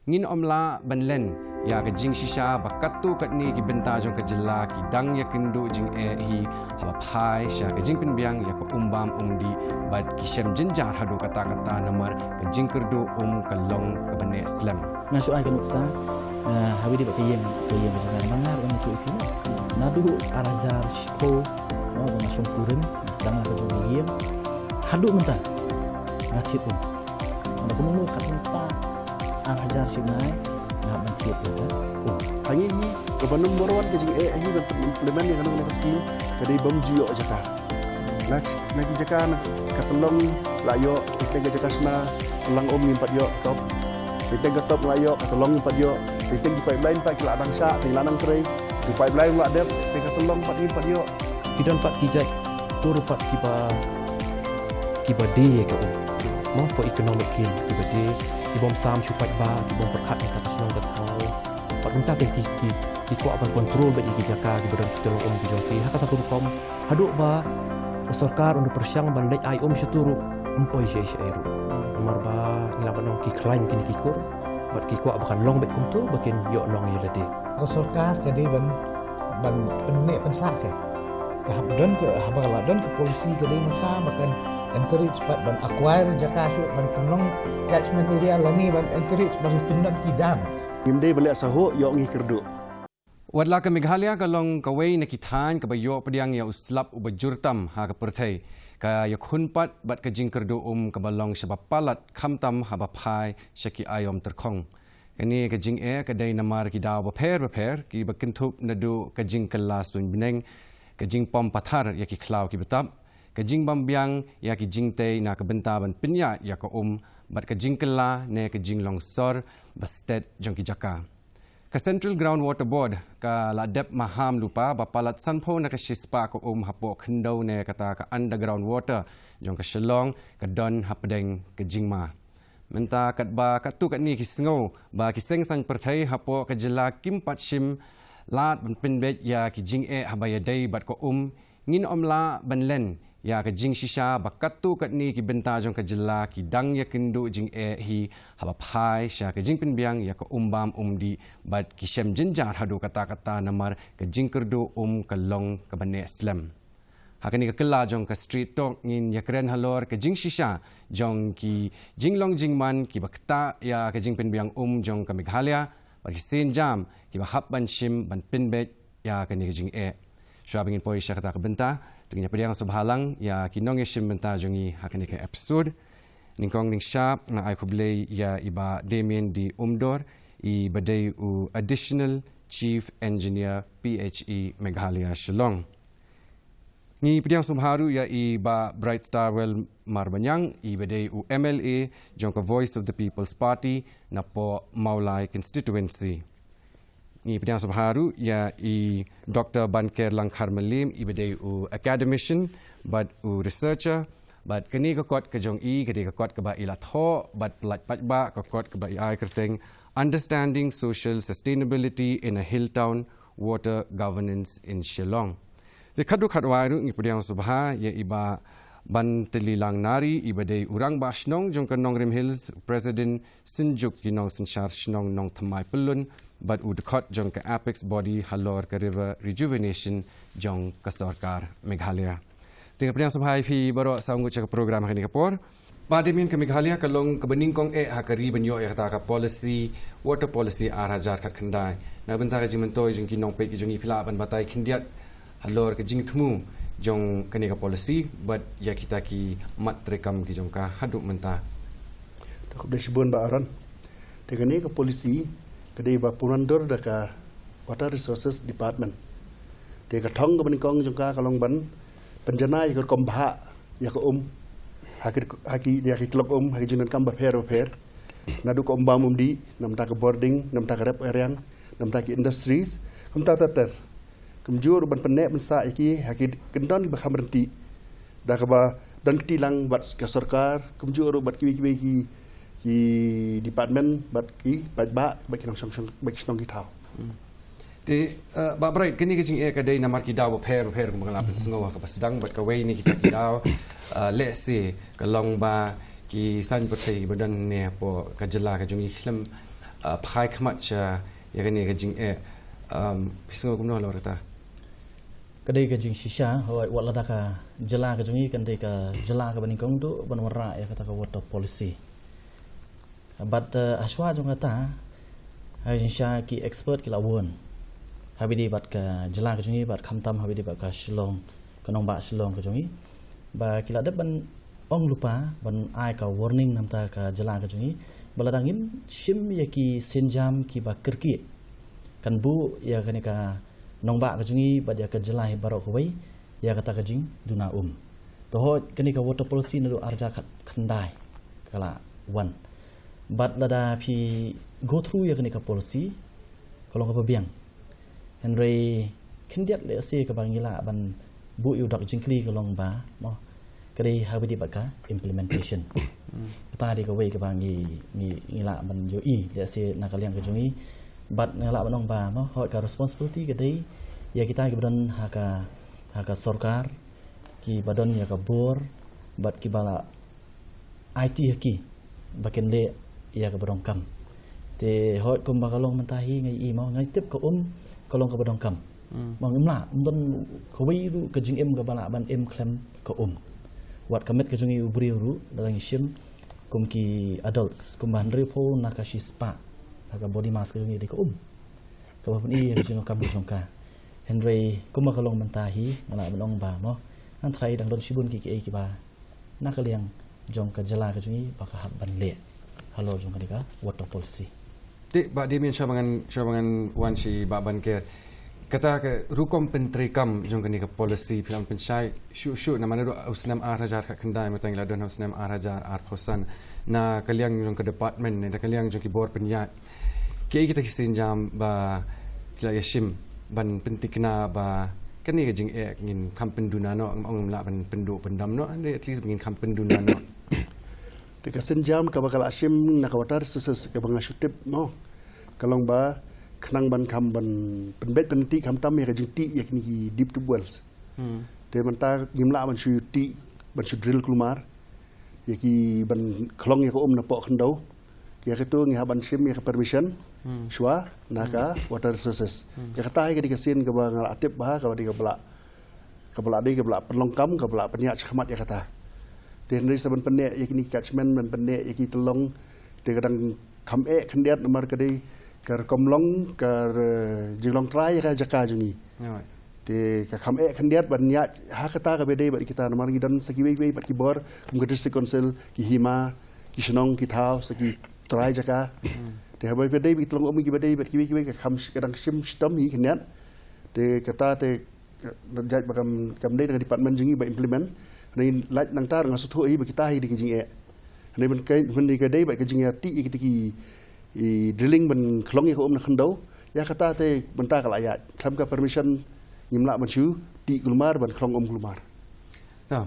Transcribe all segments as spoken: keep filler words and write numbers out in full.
Ngin ym lah ban len ïa ka jingshisha ba katto katne ki bynta jong ka jylla ki dang ïakynduh jingeh hi haba phai sha ka jingpynbiang ïa ka um bam um dih bad ki shem jynjar haduh katta katta namar ka jingkyrduh um ka long kaba neh slem. Nga shu ai ka nuksa, eh, ha wi dei ba ka ïing, ka ïing ka jaka namar nga ruh nga ïathuh ïa phi. Naduh ar hajar shiphew, oh, ba nga shong kurim, nga sdang la ka jong ka ïing. Haduh mynta nga thied um. Nga kumno khatsan spah ar hajar shibnai nga hap ban thied um. Ha ngi hi kaba number one ka jingeh hi ban implement ïa kane ka skim ka dei bym ju ïoh jaka. Na, na ki jaka na ka Tlong la ïoh, teng ka jaka shna Tlong um ngim pat ïoh top. Teng ka top la ïoh, ka Tlong ngim pat ïoh. Teng ki pipeline pat ki la dang shah, teng la nang trei. Ki pipeline la dep, teng ka Tlong pat ngim pat ïoh. Ki don pat ki jait kur pat kiba, kiba die ïa ka um. Mo, for economic gain, kiba die, ki bym sam shu paidbah, ki bym pyrkhat ïa ka shnong ka thaw. Pat kumta ki, ki, ki, ki kwah ban control beit ïa ki jaka kiba don ki Tlong um ki jong ki. Ha kata ka rukom, haduh ba u sorkar un pyrshang ban leit ai um shatu ruh, ym poi shaei shaei ruh. Namar ba ngi lah ban ong ki khlaiñ kine ki kur, bad ki kwah ba kan long beit kumto ba kin ïoh nong ïa lade. Ka sorkar ka dei ban, ban pynneh pynsah ka. Ka hap don ka, haba la don ka policy ka dei mynta ba kan encourage pat ban acquire jaka shuh ban pynlong catchment area, lane ban encourage ban pynlong ki dam. Ngim dei ban leh sahuh, ïoh ngi kyrduh. Wat la ka Meghalaya ka long kawei na ki thaiñ kaba ïoh pdiang ïa u slap uba jur tam ha ka pyrthei, ka ïakhun pat bad ka jingkyrduh um kaba long shaba palat khamtam haba phai sha ki aiom tyrkhong. Kane ka jingeh ka dei namar ki daw bapher bapher kiba kynthup naduh ka jingkylla suiñ bneng, ka jingpom pathar ïa ki khlaw kiba tap, ka jingbam biang ïa ki jingtei na ka bynta ban pynïaid ïa ka um, bad ka jingkylla ne ka jinglong sor ba stet jong ki jaka. Ka Central Ground Water Board ka la dep maham lypa ba palat sanphew na ka shispah ka um hapoh khyndew ne kata ka underground water jong ka Shillong ka don hapdeng ka jingma. Mynta katba katto katne ki sngew ba ki seng saiñ pyrthei hapoh ka jylla kim pat shim lad ban pynbeit ïa ki jingeh haba ïadei bad ka um, ngin ym lah ban len ïa ka jingshisha ba katto katne ki bynta jong ka jylla ki dang ïakynduh jingeh hi haba phai sha ka jingpynbiang ïa ka um bam um dih bad ki shem jynjar haduh katta katta namar ka jingkyrduh um ka long kaba neh slem. Ha kane ka kylla jong ka Street Talk ngin ïakren halor ka jingshisha jong ki jinglong jingman kiba ktah ïa ka jingpynbiang um jong ka Meghalaya bad ki sienjam kiba hap ban shim ban pynbeit ïa kane ka jingeh. Shuwa ba ngin poi sha kata ka bynta, to ngin ïa pdiang sngewbha lang ïa ki nongïashim bynta jong ngi ha kane ka episode. Nyngkong nyngshap nga ai khublei ïa i Bah Damien D Umdor, iba dei u Additional Chief Engineer P H E Meghalaya Shillong. Ngi pdiang sngewbha ruh ïa i Bah Bright Starwell Marbaniang, iba dei u M L A jong ka Voice of the People's Party napoh Mawlai Constituency. Ngi pdiang sngewbha ruh ïa i Doktor Banker Langkhar Mylliem, iba dei u academician bad u researcher, bad kane ka kot ka jong i ka dei ka kot kaba i la thoh bad pyllait paidbah, ka kot kaba i ai kyrteng Understanding Social Sustainability in a Hill Town, Water Governance in Shillong. Te khadduh khadwai ruh ngi pdiang sngewbha ïa i Bah Bantillilang Nari, iba dei u rangbah shnong jong ka Nongrim Hills, President Synjuk ki Nongsynshar Shnong Nongthymmai Pyllun, bad u dkhot jong ka apex body halor ka river rejuvenation jong ka sorkar Meghalaya. Te nga pdiang sngewbha ïa phi baroh sa ngut sha ka program ha kane ka por. Bah Damien, ka Meghalaya ka long kaba nyngkong eh ha ka ri ban ïoh ïa kata ka policy, water policy ar hajar khatkhyndai. Na ka bynta ka jingmyntoi jong ki nongpeit ki jong ngi, phi lah ban batai khyndiat halor ka jingthmu jong kane ka policy bad ïa kita ki mat treikam ki jong ka haduh mynta. Te khublei shibun Bah Aaron. Te kane ka policy ka dei ba pynwandur da ka Water Resources Department. Te ka thong kaba nyngkong jong ka ka long ban pynjanai ïa ka rukom bhah ïa ka um ha ki, ha ki, ïa ki klok um ha ki jingdonkam bapher bapher. Naduh ka um bam um dih, na bynta ka bording, na bynta ka rep eriang, na bynta ki industries, kumta ter ter. Kumjuh ruh ban pynneh pynsah ïa ki ha ki kyndon kiba kham ryntih, da kaba don kti lang bad ka sorkar, kumjuh ruh bad kiwei kiwei ki, ki department bad ki paidbah bad ki nongshong shong, bad ki shnong ki thaw. Hmm. Te, eh, Bah Bright, kane ka jingeh ka dei namar ki daw bapher bapher kumba nga la pynsngew ha kaba sdang, bad kawei na kita ki daw, eh, lehse ka long ba ki saiñ pyrthei kiba don ne hapoh ka jylla ka jong ngi khlem uh, phai khmat sha ïa kane ka jingeh. Um, phi sngew kumno halor kata? Ka dei ka jingshisha, wat lada ka jylla ka jong ngi kan dei ka jylla kaba nyngkong duh ban wanrah ïa kata ka water policy. Bad, uh, hashwa jong kata, ha jingshisha ki expert ki la warn ha kaba ïadei bad ka jylla ka jong ngi bad khamtam ha kaba ïadei bad ka Shillong, ka nongbah Shillong ka jong ngi. Ba ki la dep ban ong lypa, ban ai ka warning namar ka jylla ka jong ngi. Ba lada ngim shim ïa ki sienjam kiba kyrkieh, kan buh ïa kane ka nongbah ka jong ngi bad ïa ka jylla hi baroh kawei ïa kata ka jingduna um. To hooid kane ka water policy naduh ar hajar khyndai ka la wan. Bad lada phi go through ïa kane ka policy, ka long kaba biang. Hynrei khyndiat lehse kaba ngi lah ban buh ïa u dak jingkylli ka long ba, mo, ka dei ha kaba ïadei bad ka implementation. Kata dei kawei kaba ngi, ngi, ngi lah ban ïohi lehse na ka liang ka jong ngi. Bad ngi lah ban ong ba, mo, hooid ka responsibility ka dei ïa kita kiba don ha ka, ha ka sorkar, kiba don ïa ka bor, bad kiba la aiti ha ki ba kin leh ïa kaba donkam. Te hooid kumba ka long mynta hi nga i, mo, nga tip ka um ka long kaba donkam. Mo, ngim lah, ym don kawei ruh ka jingim kaba lah ban im khlem ka um. Wat ka met ka jong ngi u briew ruh, lada ngi shim kum ki adults, kumba hynriewphew na ka shispah na ka body mass ka jong ngi dei ka um kaba pyni ïa ka jingdonkam ka jong ka. Hynrei kumba ka long mynta hi, nga lah ban ong ba, mo, hynrei dang don shibun ki, kiei kiba na ka liang jong ka jylla ka jong ngi ba ka hap ban leh halor jong kane ka water policy. Te Bah Damian, shuwa ba ngan, shuwa ba ngan wan sha Bah Banker. Kata ka rukom pyntreikam jong kane ka policy phi lah ban pynshai shuh shuh namar naduh u snem ar hajar khyndai mynta ngi la don ha u snem ar hajar arphew san, na ka liang jong ka department ne na ka liang jong ki bor pynïaid, kiei kita ki sienjam ba ki la ïa shim ban pyntikna ba kane ka jingeh ngin kham pynduna noh, ngim ong ngim lah ban pynduh pyndam noh, hynrei at least ba ngin kham pynduna noh? Te ka sienjam kaba ka la shim na ka Water Resources kaba nga shu tip, mo, ka long ba khnang ban kham ban pynbeit pyntih khamtam ïa ka jingtih ïa kine ki deep tube wells. Te mynta ngim lah ban shu tih, ban shu drill kulmar ïa ki ban khlong ïa ka um napoh khyndew. Ïa kito ngi hap ban shim ïa ka permission shuwa na ka Water Resources. Ïa kata hi ka dei ka sien kaba nga la tip ba kaba dei kaba la, kaba la dei kaba la pynlong kam, kaba la pynïaid shakhmat ïa kata. Te hynrei sa ban pynneh ïa kine ki catchment, ban pynneh ïa ki tyllong, te ka dang kham eh khyndiat namar ka dei ka rukom long, ka, eh, jinglong trai ïa ka jaka jong ngi. Te ka kham eh khyndiat ban ïaid ha kata kaba dei bad kita namar ngi don sa kiwei kiwei bad ki bor kum ka District Council, ki hima, ki shnong, ki thaw, sa ki trai jaka. Te haba dei bad ki tyllong um kiba dei bad kiwei kiwei ka kham sh-, ka dang shim shitom hi khyndiat. Te kata te, eh, jait ba kam, kam dei na ka department jong ngi ba implement. Hynrei lait nangta nga sngewthuh hi ba kita hi dei ki jingeh. Hynrei ban ka, ban dei ka dei bad ka jingïatih ïa kita ki i drilling ban khlong ïa ka um na khyndew, ïa kata te mynta ka la ïaid. Khlem ka permission ngim lah ban shu tih kulmar ban khlong um kulmar. Ta.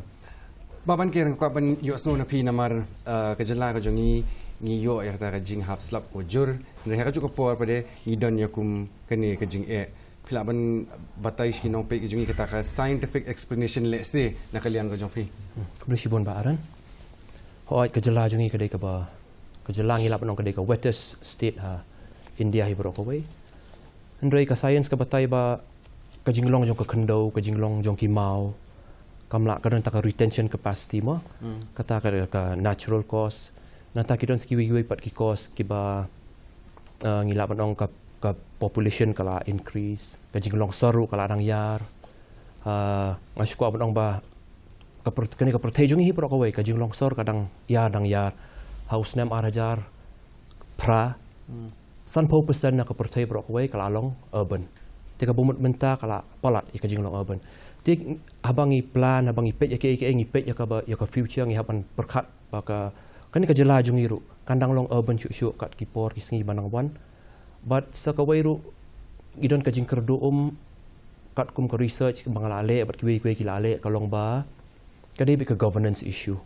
Bah Banker, nga kwah ban ïohsngew na phi namar, eh, ka jylla ka jong ngi, ngi ïoh ïa kata ka jinghap slap ko jur. Hynrei ha kajuh ka por pat de ngi don ïa kum kane ka jingeh. Phi lah ban batai sha ki nongpeit ka jong ngi kata ka scientific explanation lehse na ka liang ka jong phi? Hmm, khublei shibun Bah Aaron. Hooid, ka jylla jong ngi ka dei kaba, ka jylla ngi lah ban ong ka dei ka wettest state ha India hi baroh kawei. Hynrei ka science ka batai ba ka jinglong jong ka khyndew, ka jinglong jong ki maw, kam lah, ka don kata ka retention capacity mo. Kata ka, ka natural cause. Nangta ki don sa kiwei kiwei pat ki cause kiba, ah, ngi lah ban ong ka, ka population ka la increase, ka jinglong sor ruh ka la dang ïar. Ah, nga shu kwah ban ong ba ka pyrth-, kane ka pyrthei jong ngi hi baroh kawei ka jinglong sor ka dang ïar, dang ïar. Ha u snem ar hajar phra, sanphew percent na ka pyrthei baroh kawei ka la long urban. Te kaba mut mynta ka la palat ïa ka jinglong urban. Te haba ngi plan, haba ngi peit ïa kiei kiei, ngi peit ïa kaba, ïa ka future, ngi hap ban pyrkhat ba ka, kane ka jylla jong ngi ruh kan dang long urban shuh shuh kat ki por ki sngi ban nang wan. Bad sa kawei ruh ngi don ka jingkyrduh um, katkum ka research ba nga la leh bad kiwei kiwei ki la leh, ka long ba ka dei beit ka governance issue.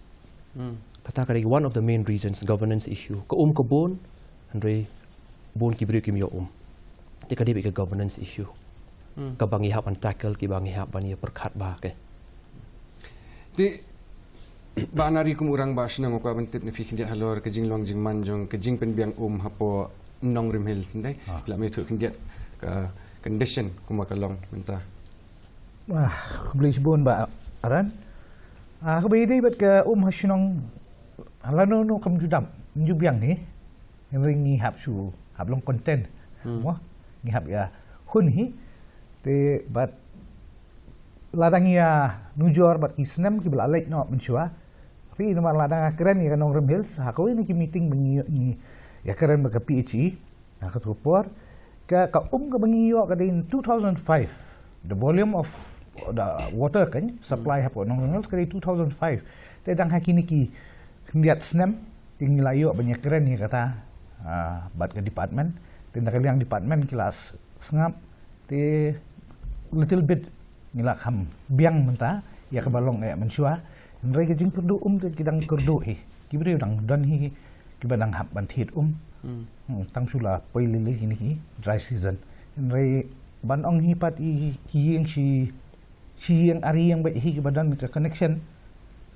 Kata ka dei one of the main reasons, governance issue. Ka um ka bun, hynrei bun ki briew kim ïoh um. Te ka dei beit ka governance issue. Kaba ngi hap ban tackle, kiba ngi hap ban ïa pyrkhat bha, okay. Te Bah Nari, kum u rangbah shnong, nga kwah ban tip na phi khyndiat halor ka jinglong jingman jong ka jingpynbiang um hapoh Nongrim Hills, ndei. Ah. Phi lah ban ïathuh khyndiat ka condition kumba ka long mynta. Ah, khublei shibun Bah Aran. Ah, kaba ïadei bad ka um ha shnong, lano lano kam ju dap, ju biang hi. Hynrei ngi hap shu, hap long content. Hmm. Mo, ngi hap ïa hun hi. Te bad lada ngi ïa nujor bad ki snem kiba la leit noh mynshuwa. Phi, namar lada nga kren ïa ka Nongrim Hills, ha kawei na ki meeting ba ngi, ngi ïa kren bad ka P H E. Ha katu ka por, ka, ka um kaba ngi ïoh ka dei in two thousand five. The volume of the water kan supply hapoh Nongrim Hills ka dei two thousand five. Te dang ha kine ki khyndiat snem, te ngi la ïoh ban ïa kren ïa kata, ah, bad ka department. Te na ka liang department ki la s-, sngap. Te little bit ngi la kham biang mynta ïa kaba long eh mynshuwa. Hynrei ka jingkyrduh um te ki dang kyrduh hi. Ki briew dang don hi kiba dang hap ban thied um. Hmm. Hmm, tang shu la poi lei lei kine ki dry season. Hynrei ban ong hi pat i, ki ïing shi, shi ïing ar ïing beit hi kiba don ka connection,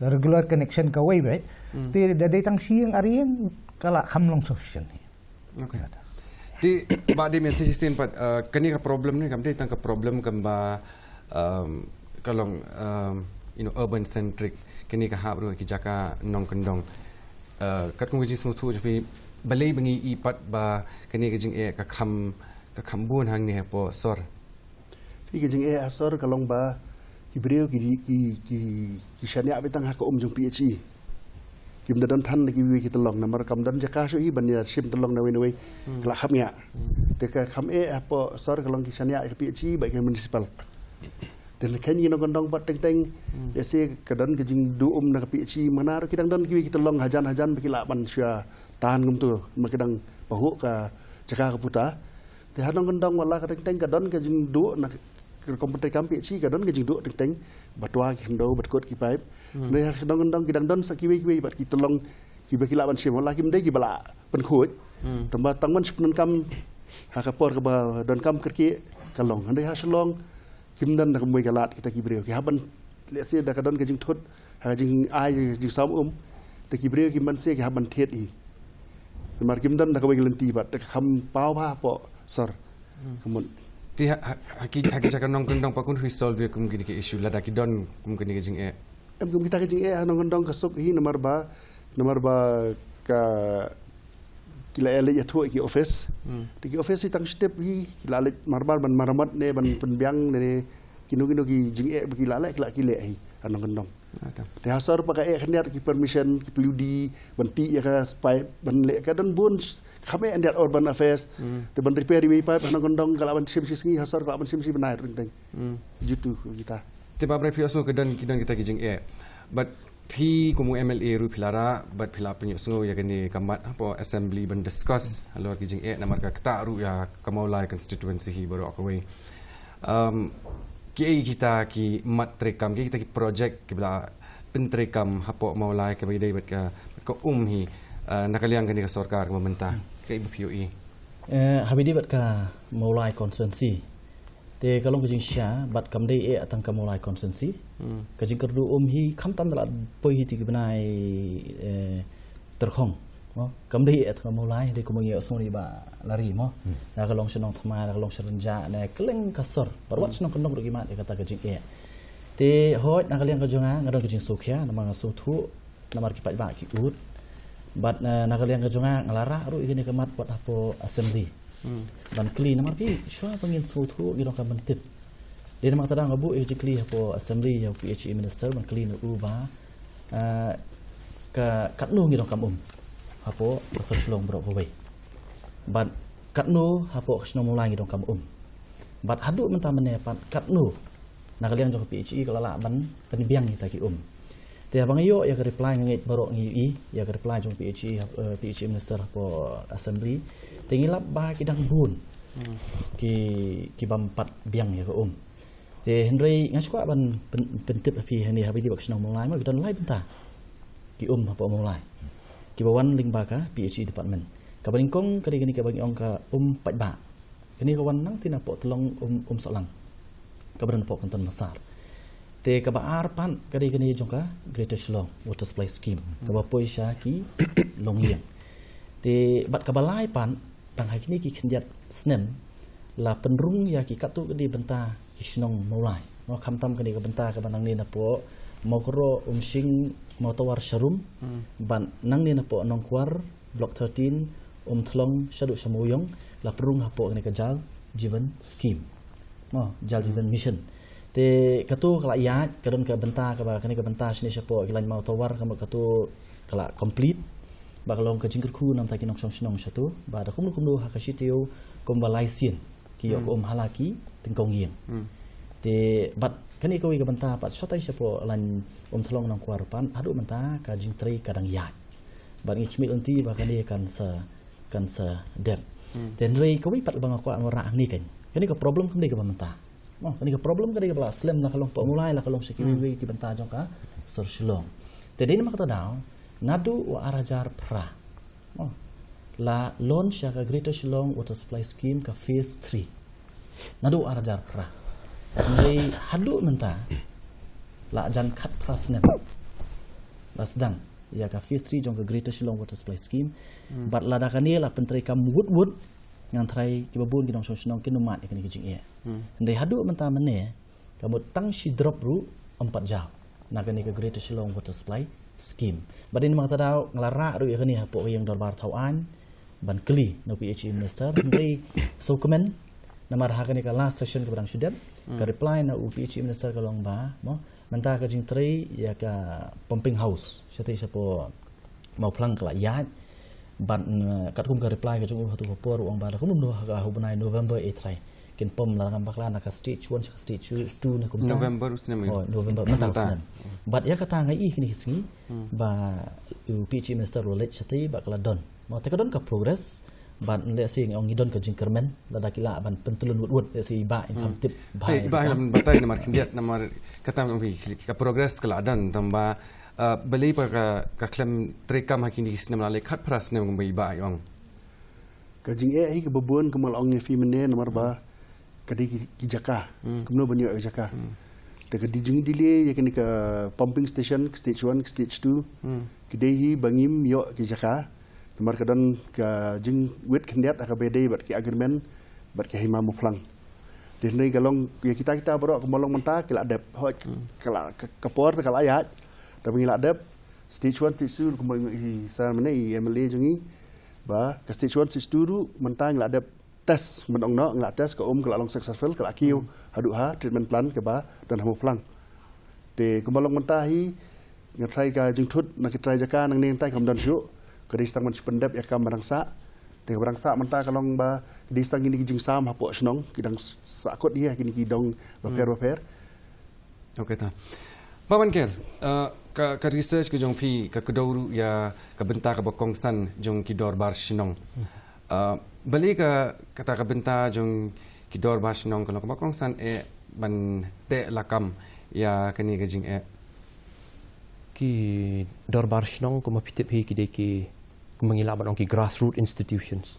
regular connection kawei beit. Hmm. Te da dei tang shi ïing ar ïing ka la kham long sufficient hi. Okay. Te Bah Damian, shisien pat, uh, kane ka problem ne kam dei tang ka problem kaba, um, ka long, um, you know, urban centric. Kane ka hap ruh ki jaka nongkyndong. Uh, katkum ka jingsngewthuh jong phi, balei ba ngi i pat ba kane ka jingeh ka kham, ka kham bun hangne hapoh sor? Phi, ka jingeh ha sor ka long ba ki briew ki, ki, ki, ki shaniah beit tang ha ka um jong P H E. Kim da don than da kiwei ki tyllong namar kam don jaka shuh hi ban ïa shim tyllong nawei nawei. Hmm. Ka la kham ïa. Hmm. Te ka kham eh hapoh sor ka long ki shaniah ïa ka P H E bad ka municipal. Te na kane ngi nongkyndong pat teng teng. Hmm. Ïa se ka don ka jingduh um na ka P H E, mana ruh ki dang don kiwei ki tyllong hajan hajan ba ki lah ban shu ïa tan kumtu, ma ki dang pahuh ka jaka ka puta. Te ha nongkyndong wat la ka teng teng ka don ka jingduh na ka rukom pyntrei kam P H E, ka don ka jingduh teng teng, ba twa ki khyndew, ba kut ki paip. Hmm. Hynrei ha nongkyndong ki dang don sa kiwei kiwei bad ki tyllong kiba ki lah ban shim, wat la kim dei kiba la pynkhuid. Hmm. Tangba tang ban shim donkam ha ka por kaba donkam kyrkieh ka long. Hynrei ha Shillong kim don da kumwei ka lad kita ki briew, ki hap ban, lehse da ka don ka jingthut ha ka jingai jingsam um, te ki briew kim banse ki hap ban thied hi. Namar kim don da kawei ka lynti pat, te ka kham paw bha hapoh sor. Hmm. Ka mut. Te ha, ha, ha ki, ha ki jaka nongkyndong pat kumno phi solve ïa kum kine ki issue lada ki don kum kine ki jingeh? Em, kum kita ki jingeh ha nongkyndong ka suk hi namar ba, namar ba ka, ki la ïa leit ïathuh ïa ki office. Hmm. Te ki office hi tang shu tip hi, ki la leit mar mar ban maramot ne ban pynbiang ne, ne kino kino ki jingeh ba ki la leh, ki la, ki leh hi ha nongkyndong. Okay. Te ha sor pat ka eh khyndiat ki permission, ki plie ban tih ïa ka spike, ban leh ka don bun, kham eh khyndiat urban affairs. Hmm. Te ban repair iwei i pipe ha nongkyndong ka lah ban shim shi sngi, ha sor ka lah ban shim shi bnai ruh teng teng. Hmm. Jutu kita. Te Bah Bright, phi ong ka don, ki don kita ki jingeh. But phi kum u M L A ruh phi la rah, bad phi la pynïohsngew ïa kane ka mat hapoh assembly ban discuss halor ki jingeh namar ka ktah ruh ïa ka Mawlai constituency hi baroh kawei. Um, kiei kita ki mat treikam, kiei kita ki project kiba la pyntreikam hapoh Mawlai kaba ïadei bad ka, ka um hi, uh, na ka liang kane ka sorkar kaba mynta, kiei ba phi ïohi? Eh, haba ïadei bad ka Mawlai constituency, te ka long ka jingshisha, bad kam dei eh tang ka Mawlai constituency. Hmm. Ka jingkyrduh um hi khamtam da la poi hi te ki bnai, eh, tyrkhong. Mo, kam dei eh tang ka Mawlai, dei kumba ngi ïohsngew na i Bah Lari mo. Hmm. Da ka long sha Nongthymmai, da ka long sha Rynjah, ne kylleng ka sor. Baroh wat, hmm, sha nongkyndong ruh ki mad ïa kata ka jingeh. Te hooid na ka liang ka jong nga, nga don ka jingsngewkhia, namar nga sngewthuh namar ki paidbah ki ud. Bad, eh, na ka liang ka jong nga, nga la rah ruh ïa kane ka mat wat hapoh assembly. Hmm. Ban kylli namar phi, shuwa ba ngin sngewthuh ngi donkam ban tip. Dei namar kata nga buh ïa ka jingkylli hapoh assembly ïa u P H E minister ban kylli na u ba, eh, ka, katno ngi donkam um hapoh ka sor Shillong baroh kawei. Bad katno hapoh ka shnong Mawlai ngi donkam um. Bad haduh mynta mynne pat katno na ka liang jong ka P H E ka la lah ban pynbiang ïa kita ki um. Te haba nga ïoh ïa ka reply, nga ngeit baroh ngi ïohi ïa ka reply jong P H E, eh, P H E minister hapoh assembly. Te ngi lap ba ki dang bun, hmm, ki, ki bym pat biang ïa ka um. Te hynrei nga sngewkwah ban pyn-, pyntip ha phi hangne, haba ïadei bad ka shnong Mawlai mo, ki don lai bynta ki um hapoh Mawlai kiba wan lyngba ka P H E department. Kaba nyngkong ka dei kane kaba ngi ong ka um paidbah. Kane ka wan nangta napoh Tlong Um, Umsohlang, kaba don napoh Kynton Massar. Te kaba ar pat ka dei kane jong ka Greater Shillong Water Supply Scheme, kaba poi sha ki longïing. Te bad kaba lai pat Tang ha kine ki khyndiat snem la pynrung ïa ki katto katne bynta ki shnong Mawlai. Mo, khamtam kane ka bynta kaba nangne napoh Mawkroh, Umshing, Mawtawar, Sharum, bad nangne napoh Nongkwar, Block thirteen, Umthlong shaduh sha Mawiong, la pynrung hapoh kane ka Jal Jeevan Scheme. Mo, Jal Jeevan Mission. Te kato ka la ïaid, ka don ka bynta kaba, kane ka bynta shane shapoh ki lain Mawtawar, ka mut kato ka la complete. Ba ka long ka jingkyrkhu namar ki nongshong shnong shato ba da kumno kumno ha ka shi taïew kumba lai sien ki ïoh ka um ha la ki tyngkong ïing. Te bad kane kawei ka bynta pat shatai shapoh lain Umthlong, Nongkwar pat haduh mynta ka jingtrei ka dang ïaid. Bad ngi khmih lynti ba kane kan sa, kan sa dep. Te hynrei kawei pat ba nga kwah ban rah hangne kan, kane ka problem kam dei kaba mynta. Mo, kane ka problem ka dei kaba la slem, la ka long hapoh Mawlai, la ka long sha kiwei kiwei ki bynta jong ka sor Shillong. Te dei namar kata daw, naduh u ar hajar phra, mo, la launch ïa ka Greater Shillong Water Supply Scheme ka phase three. Naduh u ar hajar phra. Hynrei haduh mynta la jan khatphra snem la sdang ïa ka phase three jong ka Greater Shillong Water Supply Scheme. Bad lada kane la pyntreikam wut wut, ngan tharai kiba bun ki nongshong shnong kin ym mad ïa kane ka jingeh. Hynrei haduh mynta mynne, ka mut tang shi drop ruh ym pat jaw na kane ka Greater Shillong Water Supply Scheme. Bad dei namar kata daw nga la rah ruh ïa kane hapoh ka ïing dorbar thaw aiñ ban kylli na u P H E Minister, hynrei sngewkmen namar ha kane ka last session kaba dang shu dep, ka reply na u P H E Minister ka long ba, mo, mynta ka jingtrei ïa ka pumping house shatai shapoh Mawphlang ka la ïaid. Bad, mm, katkum ka reply ka jong u ha tu ka por u ong ba da kumno ha ka, ha u bnai November, eh, trai kin pom la ngam bakla na ka stage one sha ka stage two ne kumta. November u snem. Oh, November mynta u snem. Bad ïa kata nga i kine ki sngi ba u P H E Minister u la leit shatai bad ka la don. Mo, te ka don ka progress. Bad lehse nga ong ngi don ka jingkyrmen lada ki lah ban pyntylun wut wut, lehse i Bah in kham tip bha. Te i Bah in lah ban batai namar khyndiat, namar kata ka progress ka la don, tang ba, uh, balei pat ka, ka khlem treikam ha kine ki snem, la leit khatphra snem kumba i Bah i ong. Ka jingeh hi kaba bun kumba la ong ïa phi mynne namar ba ka dei ki, ki jaka. Kumno ban ïoh ïa ka jaka. Te ka dei jingdelay ïa kane ka pumping station, ka stage one, ka stage two. Ki dei hi ba ngim ïoh ki jaka. Namar ka don ka jingwit khyndiat ha kaba ïadei bad ki agreement bad ki Hima Mawphlang. Te hynrei ka long ïa kita kita baroh kumba long mynta ki la dep. Hooid, ka la, ka, ka por te ka la ïaid. Tangba ngi la dep stage one, stage two kumba i Sir mynne, i M L A jong ngi, ba ka stage one, stage two ruh mynta ngi la dep test, ban ong noh, ngi la test, ka um ka la long successful, ka la kiew haduh ha treatment plant kaba don ha Mawphlang. Te kumba long mynta hi, nga tharai ka jingthut na ki trai jaka nangne nangtai kam don shuh. Ka dei tang ban shu pyndep ïa ka kaba dang sah. Te kaba dang sah mynta ka long ba ka dei tang kine ki jingsam hapoh shnong, ki dang sahkut hi ha kine ki dong bapher bapher. Ok ta. Bah Wanker, uh, ka, ka research ka jong phi ka kdew ruh ïa ka bynta kaba kongsan jong ki dorbar shnong. Uh, balei ka, kata ka bynta jong ki dorbar shnong ka long kaba kongsan eh ban teh lakam ïa kane ka jingeh? Ki dorbar shnong kumba phi tip hi ki dei ki, kumba ngi lah ban ong ki grassroot institutions.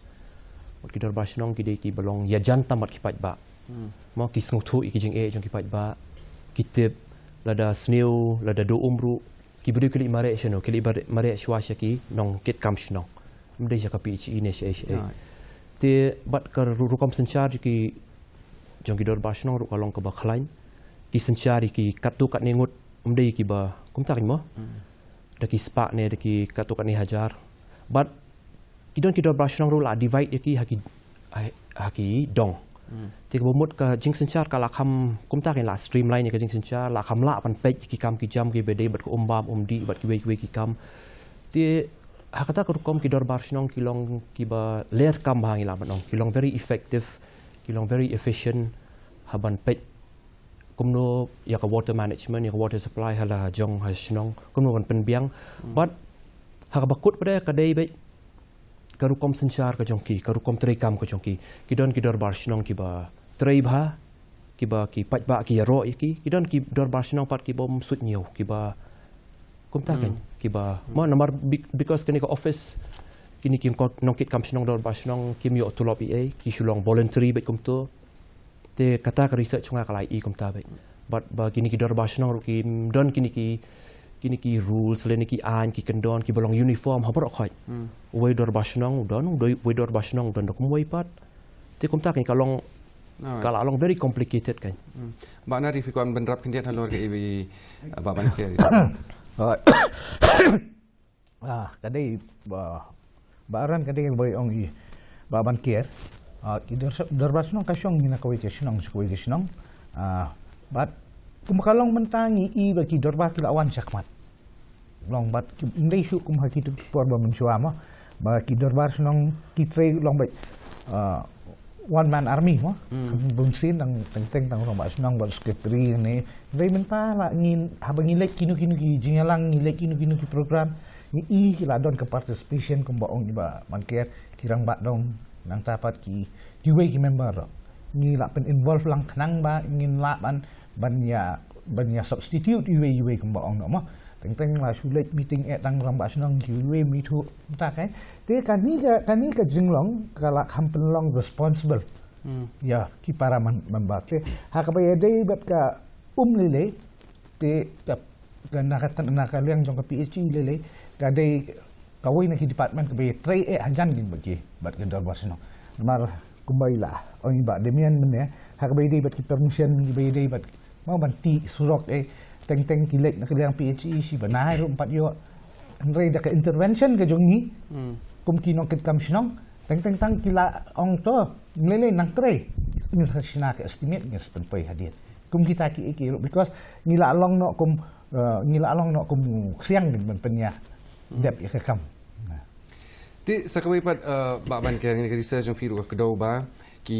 Bad ki dorbar shnong ki dei kiba long ïajan tam bad ki paidbah. Mo, ki sngewthuh ïa ki jingeh jong ki paidbah, ki tip, lada sniew, lada duh um ruh, ki briew ki leit mareh shano, ki leit mareh shuwa sha ki nongkitkam shnong. Ym dei sha ka P H E ne shaei shaei. Te bad ka ru-, rukom synshar jong ki, jong ki dorbar shnong ruh ka long kaba khlaiñ. Ki synshar ïa ki katto katne ngut, ym dei kiba kumta kein mo. Da ki spah ne da ki katto katne hajar. Bad ki don ki dorbar shnong ruh la divide ïa ki ha ki, ha, ha ki dong. Te kaba mut ka jingsynshar ka la kham kumta kein, la streamline ïa ka jingsynshar, la kham lah ban peit ïa ki kam ki jam kiba dei bad ka um bam um dih bad kiwei kiwei ki kam. Te ha kata ka rukom ki dorbar shnong ki long kiba ler kam bha, ngi lah ban ong ki long very effective, ki long very efficient ha ban peit kumno ïa ka water management, ïa ka water supply ha la jong ha shnong, kumno ban pynbiang. Bad ha kaba kut pat ka dei beit ka rukom synshar ka jong ki, ka rukom treikam ka jong ki. Ki don ki dorbar shnong kiba trei bha, kiba ki paidbah ki ïaroh ïa ki. Ki don ki dorbar shnong pat kibym suidñiew, kiba kumta kein, kiba, mo, namar be-, because kane ka office, kine ki nongkitkam shnong, dorbar shnong kim ïoh tulop ei ei, ki shu long voluntary beit kumto. Te kata ka research jong nga ka la ïohi kumta beit. Bad ba kine ki dorbar shnong ruh kim don kine ki, kine ki rules lane ki aiñ ki kyndon kiba long uniform ha baroh khoit. Uwei u dorbar shnong u don, uwei dorbar shnong u don da kumwei pat. Te kumta kan ka long, ka la long very complicated kan. Ba na ri phi kwah ban rap khyndiat halor ka iwi ba ban keri. Ah, ka dei ba ba ran ka dei ba ong i ba ban ker. Ah, ki dorbar shnong ka shong na kawei ka shnong, kawei ka shnong. Ah, but kum ka long mynta ngi i ba ki dorbar ki la wan shakhmat. Long bad ki ndei shu kum ha ki tu ki por ba mynshuwa ma ba ki dorbar shnong ki trei long bad, ah, one man army ma. Bun sien tang teng teng tang long ba shnong ba secretary ne. Dei mynta la ngi haba ngi leit kinu kinu ki jingyalang, ngi leit kinu kinu ki program, ngi i ki la don ka participation kum ba ong i ba man ker ki rangbah dong nangta pat ki kiwei ki member. Ngi la pyn involve lang khnang ba ngin lah ban ban ïa ban ïa substitute iwei iwei kum ba ong noh ma. Teng teng la shu leit meeting eh tang rangbah shnong ki iwei mi thu mynta kai. Te kane ka kane ka jinglong ka la kham pynlong responsible ïa ki para member. Te ha kaba ïadei bad ka um lei lei te ka na ka liang jong ka PHE lei lei ka dei kawei na ki department kaba ïatrei eh hajan kin bad ki bad ki dorbar shnong. Namar kumba i la ong i Bah Damian mynne ha kaba ïadei bad ki permission kiba ïadei bad ma ban tih surok eh teng teng ki leit na ka liang PHE shi ba nai ruh em pat ïoh. Hynrei da ka intervention ka jong ngi kum ki nongkitkam shnong teng teng tang ki la ong to lei lei nang trei. Ngi sa shna ka estimate ngi sa pynpoi hadien kum kita ki ki ruh because ngi la long noh kum ngi la long noh kum ksiang ban pynïa dep ïa ka kam. Te sa kawei pat ba ban ker ngi ka research jong phi ruh ka kdew ba ki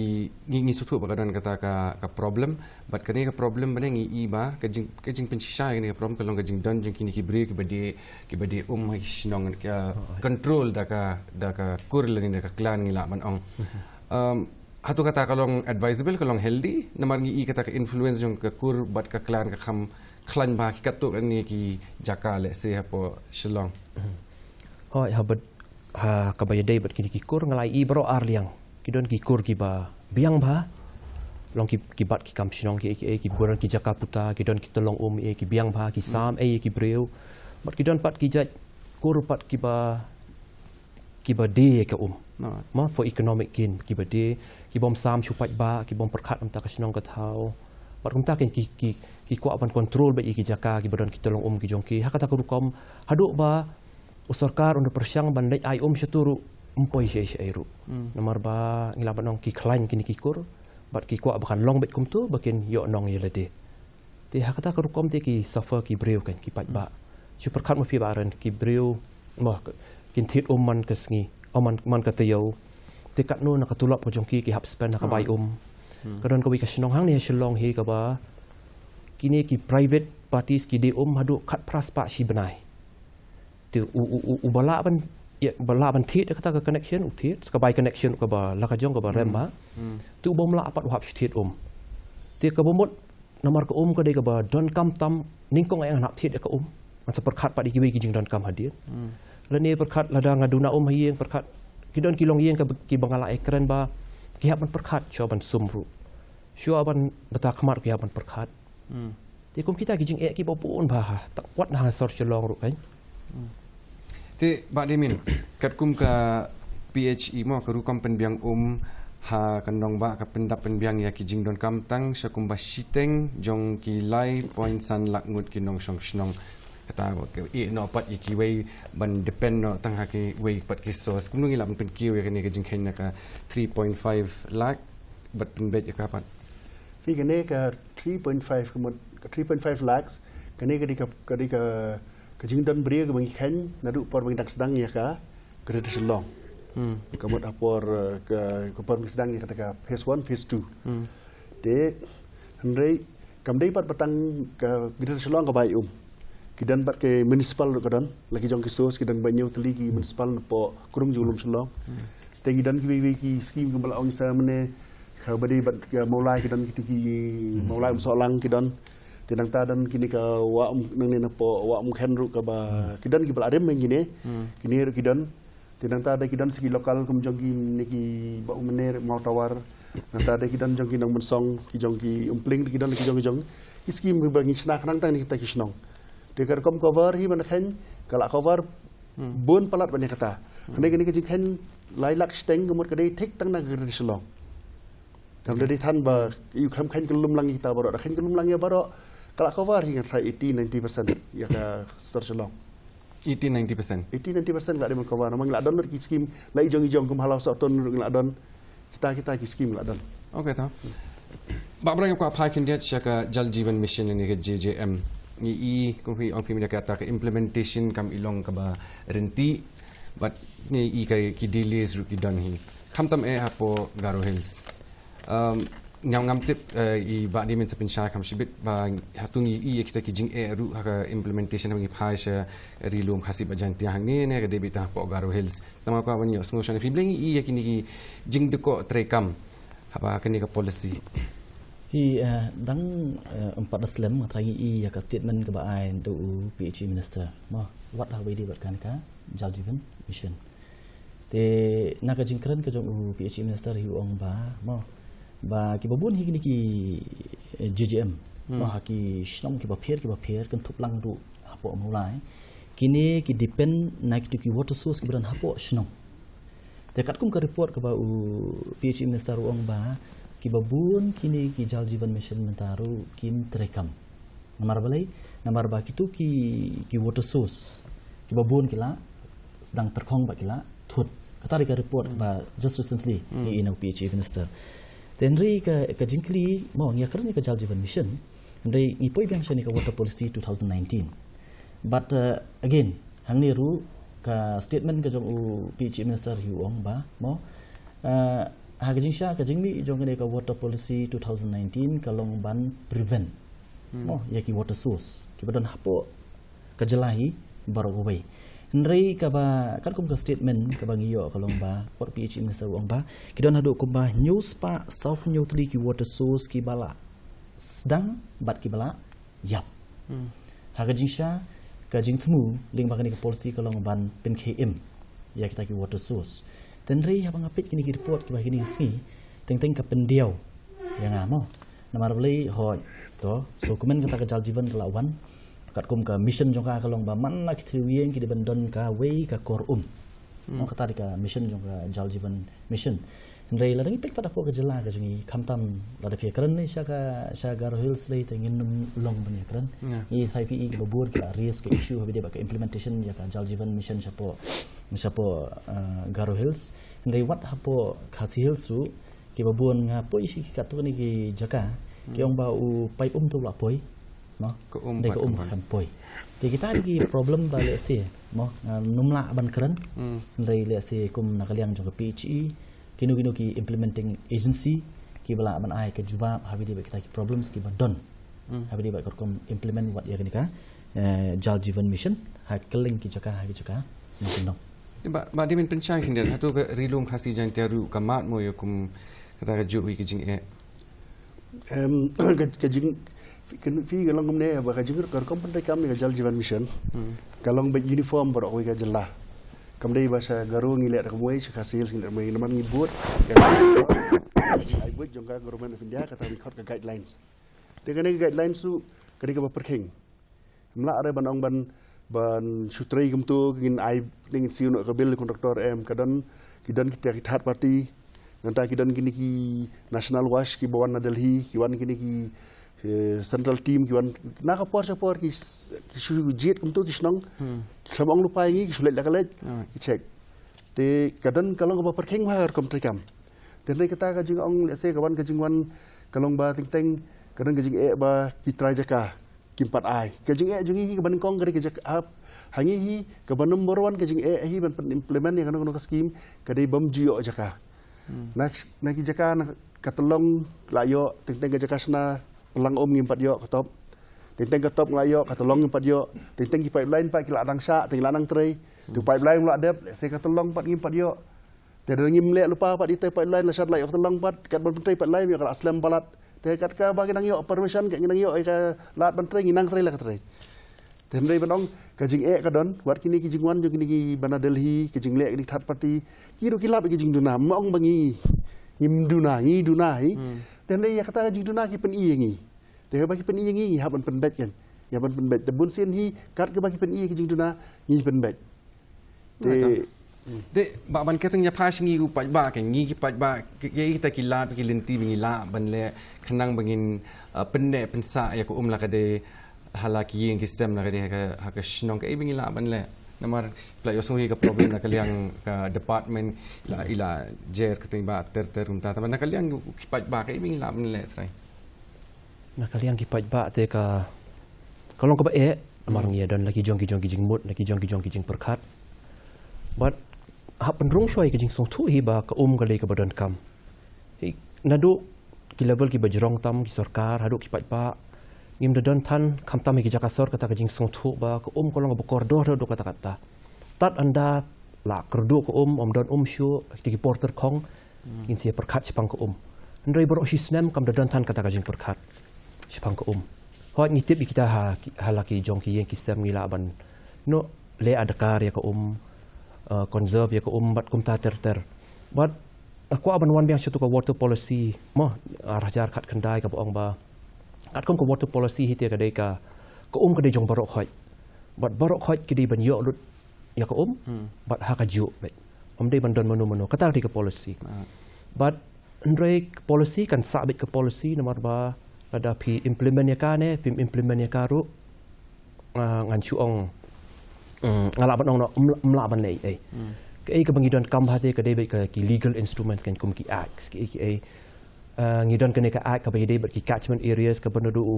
ngi ngi sngewthuh ba ka don kata ka ka problem bad kane ka problem ba ngi i ba ka jing ka jingpynshisha ïa kane ka problem ka long ka jingdon jong kine ki briew kiba die kiba die um ha ki shnong ka control da ka da ka kur lane da ka clan ngi lah ban ong. Hato kata ka long advisable ka long healthy namar ngi i kata ka influence jong ka kur bad ka clan ka kham khlaiñ bha ki katto katne ki jaka lehse hapoh Shillong. Hooid ha bad ha kaba ïadei bad kine ki kur nga la i baroh ar liang ki don ki kur kiba biang bha. Long ki ki bat ki kam shnong ki ki ki don ki jaka puta ki don ki tyllong um ki biang bha ki sam ei ki briew. Bad ki don pat ki jait kur pat kiba kiba die ka um. Ma for economic gain kiba die ki bym sam shu paidbah ki bym pyrkhat namta ka shnong ka thaw. Bad kumta ki ki ki kwah ban control bad ïa ki jaka kiba don ki tyllong um ki jong ki ha kata ka rukom haduh ba u sorkar un da pyrshang ban leit ai um shatu ruh ym poi shaei shaei ruh. Namar ba ngi lah ban ong ki khlaiñ kine ki kur bad ki kwah ba kan long beit kumtu ba kin ïoh nong ïa lade. Te ha kata ka rukom te ki suffer ki briew kan ki paidbah. Shu pyrkhat ma phi ba ren ki briew ma kin thied um man ka sngi o man man ka taïew. Te katno na ka tulop ka jong ki ki hap spend na ka bai um. Ka don kawei ka shnong hangne ha Shillong hi kaba kine ki private parties ki die um haduh khatphra spah shi bnai. Te u u u ba lah ban ïa ba lah ban thied ïa kata ka connection u thied ka bai connection kaba la ka jong kaba rem ba. Te u bym lah pat u hap shu thied um. Te kaba mut namar ka um ka dei kaba donkam tam nyngkong eh ngan hap thied ïa ka um. Ngan sa pyrkhat pat ïa kiwei ki jingdonkam hadien. Lane pyrkhat lada nga duna um ha ïing pyrkhat ki don ki longïing kiba nga la ïakren ba ki hap ban pyrkhat shuwa ban sum ruh. Shuwa ban bata khmat ki hap ban pyrkhat. Te kum kita ki jingeh kiba bun bha ha wat na ha sor Shillong ruh kan. Te Bah Damian katkum ka PHE mo ka rukom pynbiang um ha ka nongbah ka pyndap pynbiang ïa ki jingdonkam tang sha kumba shiteng jong ki lai point san lak ngut ki nongshong shnong. Kata ka eh noh pat ïa kiwei ban depend noh tang ha kiwei pat ki source kumno ngi lah ban pynkiew ïa kane ka jingkheiñ na ka three point five lakh bad pynbeit ïa ka pat. Phi kane ka three point five ka mut ka three point five lakhs kane ka dei ka ka dei ka ka jingdon briew kaba ngi kheiñ naduh por ba ngi dang sdang ïa ka Greater Shillong. Ka mut ha por ka ka por ba ngi sdang ïa kata ka phase one phase two. Te hynrei kam dei pat ba tang ka Greater Shillong ka bai um. Ki don pat ka municipal ruh ka don la ki jong ki source ki don ba ñiew tylli ki municipal napoh krung jong lum Shillong. Te ngi don kiwei kiwei ki skim kiba la ong sa mynne kaba dei bad ka Mawlai ki don kito ki Mawlai Umsohlang ki don. Te nangta don kine ka Wah Um nangne napoh Wah Umkhen ruh kaba ki don kiba la rim kine. Kine ruh ki don. Te nangta da ki don sa ki local kum jong kine ki Bah Umne Mawtawar. Nangta da ki don jong ki Nongmynsong ki jong ki Umpling ki don ki jong ki jong ki skim kiba ngi shna khnang tang ne kita ki shnong. Te ka rukom cover hi ban kheiñ, ka la cover bun palat ban ïa kata. Hynrei kane ka jingkheiñ lai lak shiteng ka mut ka dei thik tang na ka Greater Shillong. Kam da dei than ba ïa u khlem kheiñ ka lum lang ïa kita baroh, da kheiñ ka lum lang ïa baroh, ka la cover hi ngan tharai eighty ninety percent ïa ka sor Shillong. Eighty ninety percent. Eighty ninety percent ka la dei ban cover. Namar ngi la don lut ki skim la i jong i jong kum ha Lawsohtun ruh ngi la don. Kita kita ki skim la don. Okay, to. Bah Brai, nga kwah phai khyndiat sha ka Jal Jeevan Mission ne ka J J M. Ngi i kum hi ong phim ïa kata ka implementation kam i long kaba rynti. Bad ngi i ka ki delays ruh ki don hi. Khamtam eh hapoh Garo Hills. Um, ngam ngam tip, eh, i Bah Damian sa pynshai kham shibit ba hato ngi i ïa kita ki jingeh ruh ha ka implementation haba ngi phai sha Ri Lum Khasi bad Jaintia hangne ne ka dei beit hapoh Garo Hills. Tang ma kwah ban ïoh sngewshan phi, balei ngi i ïa kine ki jingdukok treikam haba kane ka policy. Hi, eh, dang, eh, em pat da slem, nga tharai ngi i ïa ka statement kaba ai da u P H E minister. Mo, wat haba ïadei bad kane ka Jal Jeevan Mission. Te na ka jingkren ka jong u P H E minister hi u ong ba, mo, ba kiba bun hi kine ki, eh, J J M. Mo, ha ki shnong kiba pher kiba pher, kynthup lang ruh hapoh Mawlai. Kine ki depend na kitu ki water source kiba don hapoh shnong. Te katkum ka report kaba u P H E minister u ong ba kiba bun kine ki Jal Jeevan Mission mynta ruh kim treikam. Namar balei, namar ba kitu ki, ki water source kiba bun ki la sdang tyrkhong bad ki la thut. Kata dei ka report kaba just recently i na u P H E minister. Te hynrei ka, ka jingkylli, mo, ngi ïa kren ïa ka Jal Jeevan Mission. Hynrei ngi poi biang sha kane ka water policy two thousand nineteen. But, uh, again, hangne ruh ka statement ka jong u P H E minister hi u ong ba, mo, uh, ha ka jingshisha ka jingmih jong kane ka water policy two thousand nineteen ka long ban prevent. Mo, ïa ki water source kiba don hapoh ka jylla hi baroh kawei. Hynrei kaba katkum ka statement kaba ngi ïoh ka long ba, wat P H E minister u ong ba ki don haduh kumba hynñiew spah sawphew hynñiew tylli ki water source kiba la sdang bad kiba la ïap. Ha ka jingshisha ka jingthmu lyngba kane ka policy ka long ban pynkhie im ïa kita ki water source. Te hynrei haba nga peit kine ki report kiba ha kine ki sngi, teng teng ka pyndiaw ïa nga, mo. Namar balei, hooid, to, shuh kumne kata ka Jal Jeevan ka la wan katkum ka mission jong ka ka long ba man la ki three ïing ki dei ban don kawei ka kor um. Mo, kata dei ka mission jong ka Jal Jeevan Mission. Hynrei lada ngi peit pat hapoh ka jylla ka jong ngi, khamtam lada phi ïa kren ne sha ka, sha Garo Hills lei te ngin ym long ban ïa kren. Ngi tharai phi i kiba bun ki la raise ka issue haba ïadei bad ka implementation ïa ka Jal Jeevan Mission shapoh, shapoh, uh, Garo Hills. Hynrei wat hapoh Khasi Hills ruh, kiba bun nga poi shi katto katne ki jaka, ki ong ba u paip um te u la poi. Mo? Ka um, dei ka um khlem poi. Te kita dei ki problem ba lehse, mo, ngam lah ban kren. Hynrei lehse kum na ka liang jong ka P H E, kino kino ki implementing agency kiba lah ban ai ka jubab haba ïadei bad kita ki problems kiba don. Haba ïadei bad ka rukom implement wat ïa kane ka, eh, Jal Jeevan Mission ha kylleng ki jaka, ha ki jaka. Mo, kino. Te Bah, Bah Damian, pynshai khyndiat, hato ka Ri Lum Khasi Jaintia ruh ka mad mo ïa kum kata kajuh ka jingeh? Em, ka, ka jing, phi, ka, phi ka long kumne ba ka jing, ka rukom pyntreikam ïa ka Jal Jeevan Mission ka long beit uniform baroh kawei ka jylla. Kam dei ba sha Garo ngi leh da kumwei, sha Khasi Hills ngi leh da kumwei, namar ngi bud ïa ka, ai bud jong ka Government of India, kata ngi khot ka guidelines. Te kane ka guidelines ruh ka dei kaba pyrkhing. Ym lah re ban ong ban, ban shu trei kumto, ngin ai, ngin siew noh ka bill contractor, em, ka don, ki don kita ki third party. Nangta ki don kine ki National WASH kiba wan na Delhi, ki wan kine ki, eh, central team, ki wan na ka por sha por ki s-, ki shu jied kumto ki shnong. Ki khlem ong lypa ïa ngi, ki shu leit la ka leit, ki check. Te ka don ka long kaba pyrkhing ha ka rukom treikam. Te hynrei kata ka jingong lehse ka wan, ka jingwan ka long ba teng teng ka don ka jingeh ba ki trai jaka kim pat ai. Ka jingeh jong ngi hi kaba nyngkong ka dei ka jaka, ha ngi hi kaba number one ka jingeh hi ban pyn-implement ïa kano kano ka scheme ka dei bym ju ïoh jaka. Na, na ki jaka na ka Tyllong la ïoh, teng teng ka jaka shna Pynlang Um ngim pat ïoh ka top. Teng teng ka top la ïoh, ka Tyllong ngim pat ïoh. Teng teng ki pipeline pat ki la dang shah, teng la nang trei. Tu pipeline la dep, lehse ka Tyllong pat ngim pat ïoh. Te da ngim leh lypa pat ïa te pipeline, la shad la ïoh ka Tyllong pat, kat ban pyntrei pipeline ïoh ka la slem palat. Te kat kaba ngi nang ïoh permission, kat ngi nang ïoh ïa ka lad ban trei, ngi nang trei la ka trei. Te hynrei ban ong ka jingeh ka don, wat kine ki jingwan jong kine kiba na Delhi, ka jingleh kine ki third party, ki ruh ki lap ïa ka jingduna, ym ong ba ngi, ngim duna, ngi duna hi. Te hynrei ïa kata ka jingduna ki pyni ïa ngi. Te haba ki pyni ïa ngi, ngi hap ban pynbeit kan. Ïa ban pynbeit. Te bun sien hi, kat kaba ki pyni ki jingduna, ngi pynbeit. Te, te, ba ban kyrteng ïa pha sha ngi u paidbah, ke ngi ki paidbah, ke, ke kita ki lad, ki lynti ba ngi lah ban leh, khnang ba ngin, uh, pynneh pynsah ïa ka um la ka dei, ha la ki ïing ki sem la ka dei, ha ka, ha ka shnong, kaei ba ngi lah ban leh. Namar pla ïohsngew hi ka problem na ka liang ka department, la, i la jer kyrteng ba ter ter kumta. Te ba na ka liang ki paidbah, kaei ba ngi lah ban leh, trai. Na ka liang ki paidbah te ka, ka long kaba eh, namar ngi ïa don la ki jong ki jong ki jingmut, la ki jong ki jong ki jingpyrkhat. Bad hap pynrung shuwa ïa ka jingsngewthuh hi ba ka um ka dei kaba donkam. Hi, naduh ki level kiba jrong tam, ki sorkar, haduh ki paidbah, ngim da don than, khamtam ha ki jaka sor, kata ka jingsngewthuh ba ka um ka long kaba kordor haduh katta katta. Tad ynda la kyrduh ka um, ym don um shuh, kita ki por tyrkhong, ngin sa ïa pyrkhat shaphang ka um. Hynrei baroh shi snem kam da don than kata ka jingpyrkhat shaphang ka um. Hooid, ngi tip ïa kita ha, ha la ki jong ki ïing ki sem ngi lah ban, noh, leh adkar ïa ka um, uh, conserve ïa ka um, bad kumta ter ter. Bad nga kwah ban wan biang sha tu ka water policy, mo, ar hajar khatkhyndai kaba ong ba, katkum ka water policy hi te ka dei ka, ka um ka dei jong baroh khoit. Bad baroh khoit ki dei ban ïoh lut ïa ka um, bad ha kajuh beit. Ym dei ban don mano mano, kata ka dei ka policy. Bad hynrei ka policy kan sah beit ka policy, namar ba lada phi implement ïa ka ne, phim implement ïa ka ruh, ah, ngan shu ong, mm, nga lah ban ong noh, ym lah, ym lah ban leh ei. Kaei kaba ngi donkam bha te ka dei beit ka ki legal instruments, kan kum ki acts, kiei kiei. Ah, ngi don kane ka act kaba ïadei bad ki catchment areas kaba naduh u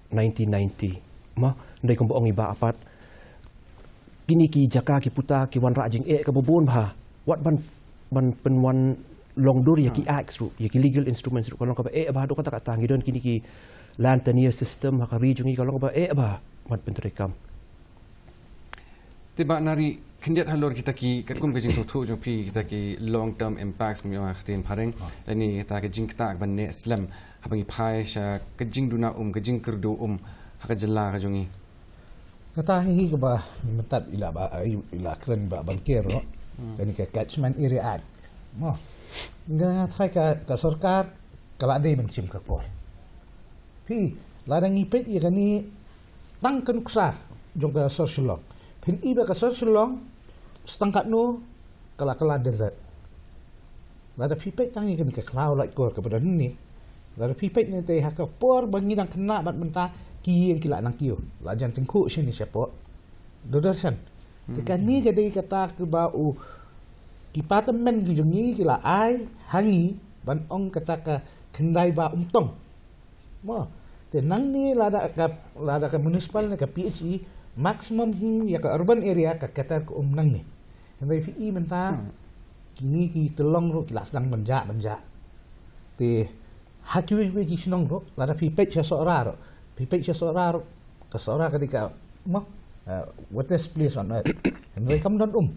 nineteen ninety. Mo, hynrei kumba ong i Bah Apat, kine ki jaka ki puta ki wanrah jingeh kaba bun bha. Wat ban, ban pynwan long dur ïa ki acts ruh, ïa ki legal instruments ruh, ka long kaba eh bha, haduh katta katta ngi don kine ki land tenure system ha ka ri jong ngi, ka long kaba eh bha ban pyntreikam. Te Bah Nari, khyndiat halor kita ki, katkum ka jingsngewthuh jong phi, kita ki long term impacts kum ïa ka ktien phareng, lane kita ka jingktah ban neh slem, haba ngi phai sha ka jingduna um, ka jingkyrduh um ha ka jylla ka jong ngi. Kata hi kaba mynta i la ba, i la kren ba ban ker noh. Kane ka Catchment Area Act. Mo. Nga tharai ka, ka sorkar ka la dei ban shim ka por. Phi, lada ngi peit ïa kane tang ka nuksa jong ka sor Shillong. Phin i ba ka sor Shillong, sa tang katno ka la kylla desert. Lada phi peit tang ïa kane ka khlaw laitkor kaba don hangne. Lada phi peit ne te ha ka por ba ngi dang khynnah bad mynta ki ïing ki la nang kiew. La jan tyngkhuh shane shapoh Doordarshan. Te kane ka dei kata kaba u ki pa tymmen ki jong ngi ki la ai ha ngi ban ong kata ka khyndai ba umtong. Mo, te nangne lada ka, lada ka municipal ne ka P H E, maximum hi ïa ka urban area ka cater ka um nangne. Hynrei phi i mynta, kine ki tyllong ruh ki la sdang ban jah, ban jah. Te ha kiwei kiwei ki shnong ruh, lada phi peit sha Sohra ruh, phi peit sha Sohra ruh, ka Sohra ka dei ka, mo, uh, wettest place on earth. Hynrei kam don um.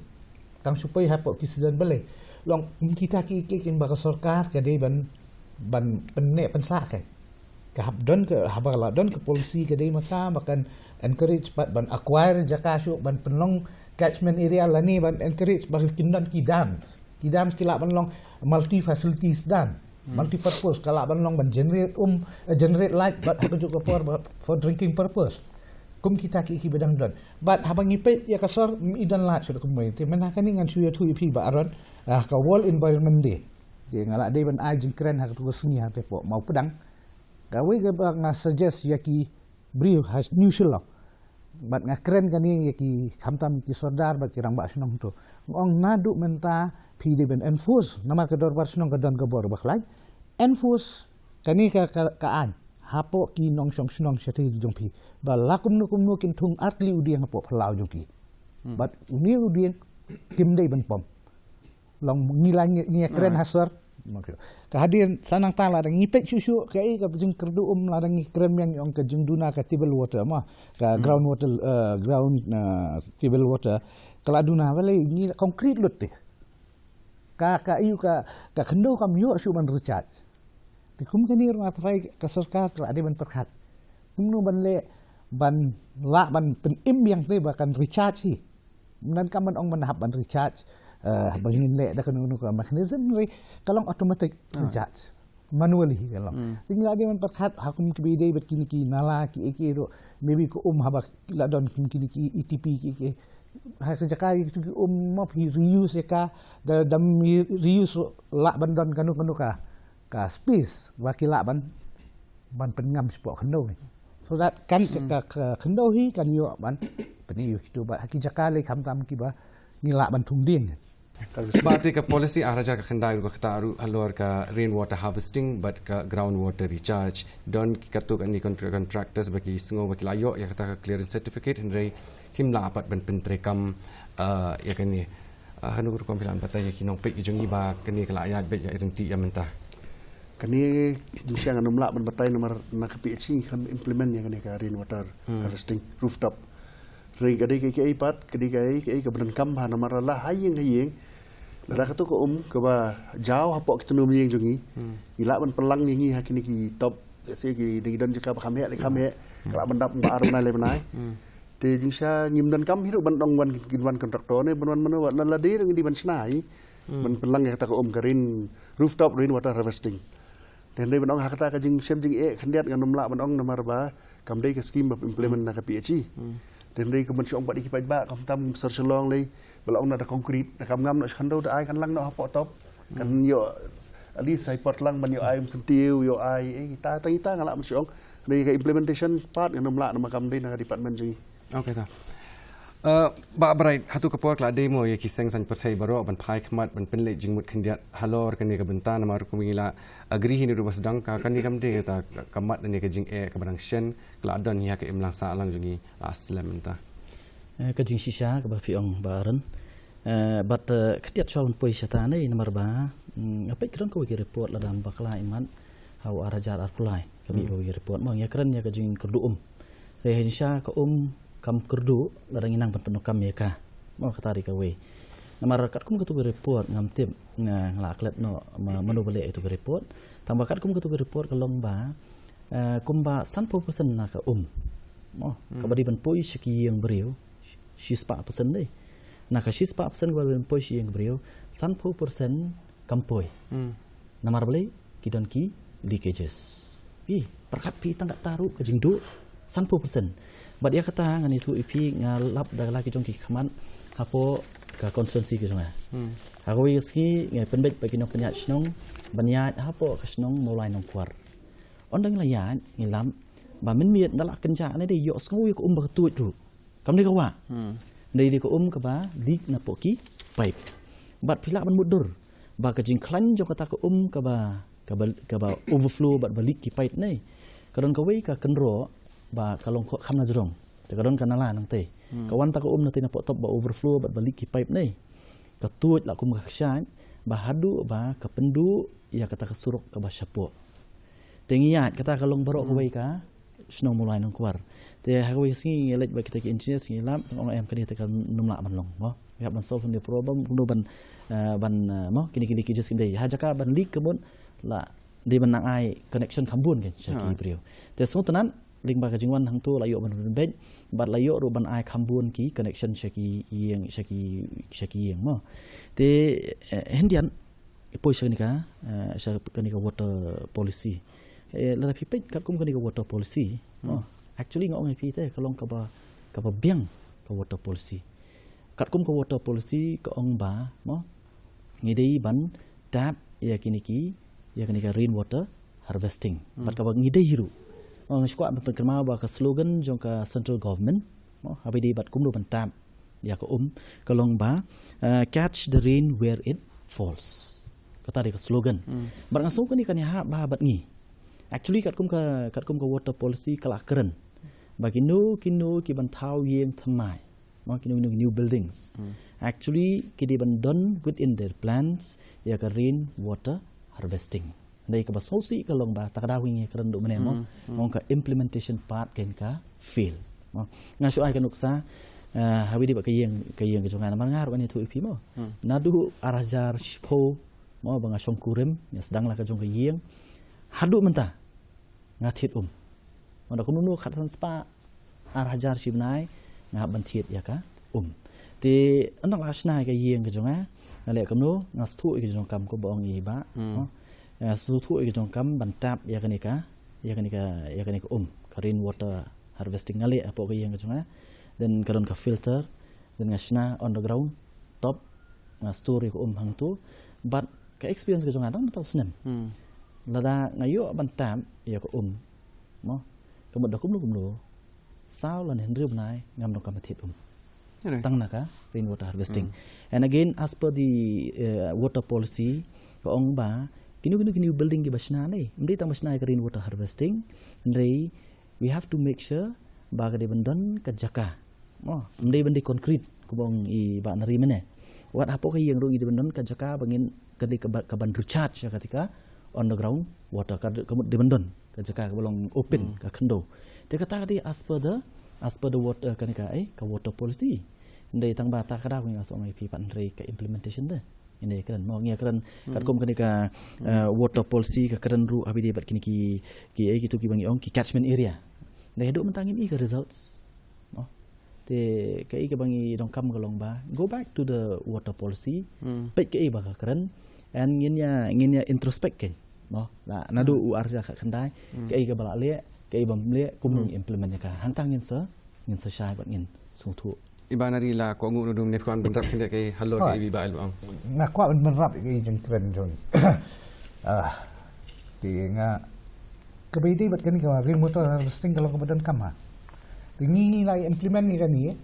Tang shu poi hapoh ki season balei. Long kum kita ki, ki, ki ba ka sorkar ka dei ban, ban pynneh pynsah ka. Ka hap don ka, haba la don ka policy ka dei mynta ba kan encourage pat ban acquire jaka shuh ban pynlong catchment area lane ban encourage ba kin don ki dams. Ki dams ki lah ban long multi facilities dam. Multi purpose, ka lah ban long ban generate um, eh, generate light, bad ha kajuh ka por ba for drinking purpose. Kum kita ki, ki ba dang don. Bad haba ngi peit ïa ka sor, mm, i don light shuh kumne. Te mynta kane ngan shu ïathuh ïa phi Bah Aaron, ah, ka World Environment Day. Te nga la dei ban ai jingkren ha katu ka sngi ha te poh Mawpdang. Kawei kaba nga suggest ïa ki briew ha New Shillong. Bad nga kren kane ïa ki khamtam ki sordar bad ki rangbah shnong to. Nga ong naduh mynta phi dei ban enforce, namar ka dorbar shnong ka don ka bor ba khlaiñ. Enforce kane ka, ka, ka aiñ hapoh ki nongshong shnong shatei jong phi. Ba la kumno kumno kin thung artylli u dieng hapoh phyllaw jong ki. Bad une u dieng kim dei ban pom. Long ngi la ngi, ngi kren ha sor. Ka hadien sa nangta lada ngi peit shuh shuh kaei ka jingkyrduh um, lada ngi kren biang ïa ong ka jingduna ka table water mo, ka ground water, eh, ground, eh, table water. Ka la duna balei ngi concrete lut te. Ka, ka ïu ka, ka khyndew kam ïoh shuh ban recharge. Te kum kane ruh nga tharai ka sorkar ka la dei ban pyrkhat kumno ban leh ban lah ban pynim biang te ba kan recharge hi. Mynta kam ban ong ban hap ban recharge, eh, ba ngin leh da kano kano ka mechanism, hynrei ka long automatic recharge. manually ka long. Te ngi la dei ban pyrkhat ha kum ki ba ïadei bad kine ki nala ki ei ki ei ruh, maybe ka um haba la don kum kine ki E T P ki ei ki ei. Ha ka jaka ïa kitu ki um mo phi reuse ïa ka, da, da mi reuse lah ban don kano kano ka, ka space ba ki lah ban, ban pynngam shapoh khyndew. So that kan ka, ka, ka khyndew hi kan ïoh ban pyni ïa kitu ba ha ki jaka lei khamtam kiba ngi lah ban thung dieng. Ba te ka policy ar hajar khyndai ruh ka ktah ruh halor ka rainwater harvesting bad ka groundwater recharge. Don ki katto katne contra-, contractors ba ki sngew ba ki la ïoh ïa kata ka clearance certificate hynrei kim lah pat ban pyntreikam, eh, ïa kane. Ah, hanu rukom phi lah ban batai ïa ki nongpeit ki jong ngi ba kane ka la ïaid beit ïa i ryntih ïa mynta. Kane jingshisha ngan ym lah ban batai namar na ka P H E ngi khlem implement ïa kane ka rainwater harvesting rooftop. Hynrei ka dei kaei kaei pat, ka dei kaei kaei kaba donkam bha namar la ha ïing ha ïing. Lada kato ka um kaba jaw hapoh ki tnum ïing jong ngi. Ngi lah ban pynlang ïa ngi ha kine ki top, let's say ki dei ki don jaka ba kham heh, lei kham heh. Ka lah ban dap ba ar bnai lei bnai. Te jingshisha ngim donkam hi ruh ban ong wan kin wan contractor ne ban wan mano wat na lade ruh ngi dei ban shna hi. Ban pynlang ïa kata ka um ka rain, rooftop rainwater harvesting. Te hynrei ban ong ha kata ka jingshem jingeh khyndiat ngan ym lah ban ong namar ba kam dei ka scheme ba implement na ka P H E. Te hynrei ka ban shu ong pat ïa ki paidbah khamtam sor Shillong lei ba la ong na da concrete da kam ngam noh sha khyndew da ai kan lang noh hapoh top. Kan ïoh at least ai por lang ban ïoh ai um syntiew ïoh ai eh kita ta kita nga lah ban shu ong. Hynrei ka implementation part ngan ym lah namar kam dei na ka department jong ngi. Okay ta. Eh, Bah Bright, ha tu ka por ka la dei mo ïa ki seng saiñ pyrthei baroh ban phai khmat ban pynleit jingmut khyndiat halor kane ka bynta namar kum ngi la agree hi ne ruh ba sdang ka kane kam dei ta ka mat ne ka jingeh kaba dang shen ka la don hi ha ka imlang sahlang jong ngi la slem mynta. Eh, ka jingshisha kaba phi ong Bah Aaron. Eh, bad, eh, khyndiat shuwa ban poi shata ne namar ba, mm, nga peit ka don kawei ka report lada ym bakla imat ha u ar hajar arphew lai. Ka mih kawei ka report mo ngi ïa kren ïa ka jingkyrduh um. Hynrei jingshisha ka um kam kyrduh lada ngi nang ban pyndonkam ïa ka. Mo kata dei kawei. Namar katkum katu ka report ngam tip nga, nga la klet noh ma, mano ba leh ïa katu ka report. Tangba katkum katu ka report ka long ba, eh, kumba sanphew percent na ka um. Mo kaba dei ban poi sha ki ïing briew shispah percent dei. Na ka shispah percent kaba dei ban poi sha ïing briew sanphew percent kam poi. Namar balei ki don ki leakages. Ih, pyrkhat phi tang kata ruh ka jingduh sanphew percent. Bad ïa kata ngan ïathuh ïa phi nga lap da la ki jong ki khmat hapoh ka constituency ka jong nga. Ha kawei ka sngi nga pynbeit ba ki nongpynïaid shnong ban ïaid hapoh ka shnong Mawlai Nongkwar. Ynda ngi la ïaid ngi lap ba mynmiet da la kynjah ne dei ïoh sngew ïa ka um ba ka tuid ruh. Kam dei ka wah. Dei dei ka um kaba leak na poh ki pipe. Bad phi lah ban mutdur ba ka jingkhlaiñ jong kata ka um kaba, kaba, kaba overflow bad ba leak ki pipe ne. Ka don kawei ka kynroh ba ka long kham na jrong. Te ka don ka nala nangtei. Ka wan ta ka um nangtei na poh top ba overflow bad ba leak ki pipe ne. Ka tuid la kum ka kshaid ba haduh ba ka pynduh ïa kata ka surok kaba shapoh. Te ngi ïaid kata ka long baroh kawei ka shnong Mawlai Nongkwar. Te ha kawei ka sngi ngi leit bad kita ki engineers ngi lap tang ong em kane te kan ym lah ban long mo. Ngi hap ban solve the problem kumno ban, eh, ban, eh, mo kine kine ki jingdei ha jaka ban leak ka mut la dei ban nang ai connection kham bun kein sha ki briew. Te sngewtynnat lyngba ka jingwan hangto la ïoh ban pynbeit bad la ïoh ruh ban ai kham bun ki connection sha ki ïing, sha ki, sha ki ïing mo. Te, eh, hyndiat poi sha kane ka, eh, sha kane ka water policy. Eh, lada phi peit katkum kane ka water policy mo. Actually nga ong ïa phi te ka long kaba, kaba biang ka water policy. Katkum ka water policy ka ong ba mo ngi dei ban tap ïa kine ki, ïa kine ka rainwater harvesting. Bad kaba ngi dei hi ruh. Mo nga sngewkwah ban pynkynmaw ba ka slogan jong ka central government mo haba dei bad kumno ban tap ïa ka um ka long ba, eh, catch the rain where it falls. Kata dei ka slogan. Bad nga sngew kane kane hap ba bad ngi. Actually katkum ka, katkum ka water policy ka la kren ba kino kino ki ban thaw ïing thymmai mo kino kino ki new buildings. Actually ki dei ban don within their plans ïa ka rain water harvesting. Dei kaba sngewsih ka long ba ta ka daw ngi kren duh mynne mo. Mo ka implementation part kein ka fail. Mo nga shu ai ka nuksa, eh, haba dei bad ka ïing, ka ïing ka jong nga namar nga ruh ngan ïathuh ïa phi mo. Naduh ar hajar shiphew mo ba nga shong kurim nga sdang la ka jong ka ïing. Haduh mynta nga thied um. Mo da kumno khatsan spah ar hajar shi bnai nga hap ban thied ïa ka um. Te ynda la shna ïa ka ïing ka jong nga nga leh kumno nga sdang ïa ka jong kam kumba ong i bah. Nga sngewthuh ïa ka jong kam ban tap ïa kane ka, ïa kane ka, ïa kane ka um, ka rain water harvesting nga leh hapoh ka ïing ka jong nga. Then ka don ka filter, then nga shna on the ground top, nga store ïa ka um hangto. But ka experience ka jong nga tang mynta u snem. Hmm. Lada nga ïoh ban tap ïa ka um, mo, ka mut da kumno kumno, saw lane hynriew bnai ngam donkam thied um. Tang na ka rainwater harvesting. Hmm. And again, as per the, uh, water policy, ka ong ba kino kino kino building kiba shna ne, ym dei tang ba shna ïa ka rainwater harvesting, hynrei we have to make sure ba ka dei ban don ka jaka. Oh, ym dei ban dei concrete, kumba ong i Bah Nari mynne. Wat hapoh ka ïing ruh ngi dei ban don ka jaka ba ngin, ka dei ka ba-, ka ban recharge ïa kata ka underground water, ka, ka mut dei ban don ka jaka kaba long open, hmm, ka khyndew. Te kata ka dei as per the, as per the water, kane ka, eh, ka water policy. Ym dei tang ba ta ka daw ngi nga sngew ïa phi pat, hynrei ka implementation de. Ym dei kren, mo, ngi kren, hmm, katkum kane ka, hmm, eh, water policy ka kren ruh ha ba ïadei bad kine ki, ki, eh, kito kiba ngi ong ki catchment area. Ym dei haduh mynta ngim i ka results. Mo. Te kaei kaba ngi donkam ka long ba go back to the water policy. Hmm. Peit kaei ba ka kren. And ngin ïa, ngin ïa introspect kein. Mo. Na, naduh, hmm, u ar hajar khatkhyndai, hmm, kaei kaba la leh, kaei bym leh, kumno, hmm, ngi implement ïa ka. Hangta ngin sa, ngin sa shai bad ngin sngewthuh. I Bah Nari, la kwah nguh naduh mynne, kwah ban bynrap khyndiat kaei halor kaei ba i Bah Ail ba ong. Nga kwah ban bynrap ïa ka jingkren jong i. Ah, te nga, kaba ïadei bad kane ka rainwater harvesting ka long kaba donkam ha. Te ngi, ngi la implement ïa kane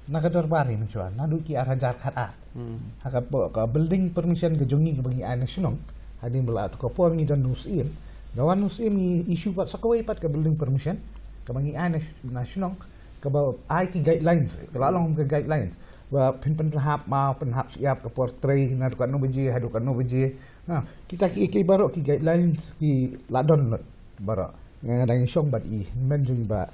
na ka dorbar hi mynshuwa, naduh ki ar hajar khatar. Hmm. Ha ka, ka building permission ka jong ngi kaba ngi ai na shnong. Hadien ba la ïoh ka por ngi don u Syiem. Da wan u Syiem ngi issue pat sa kawei pat ka building permission kaba ngi ai na sh-, na shnong, kaba ai ki guidelines, ka la long ka guidelines ba phin pynhap maw, pynhap shyiap, ka por trei naduh katno baje haduh katno baje. Ha, kita ki, ki baroh ki guidelines ki la don lut baroh. Nga, nga dang ïashong bad i hynmen jong i Bah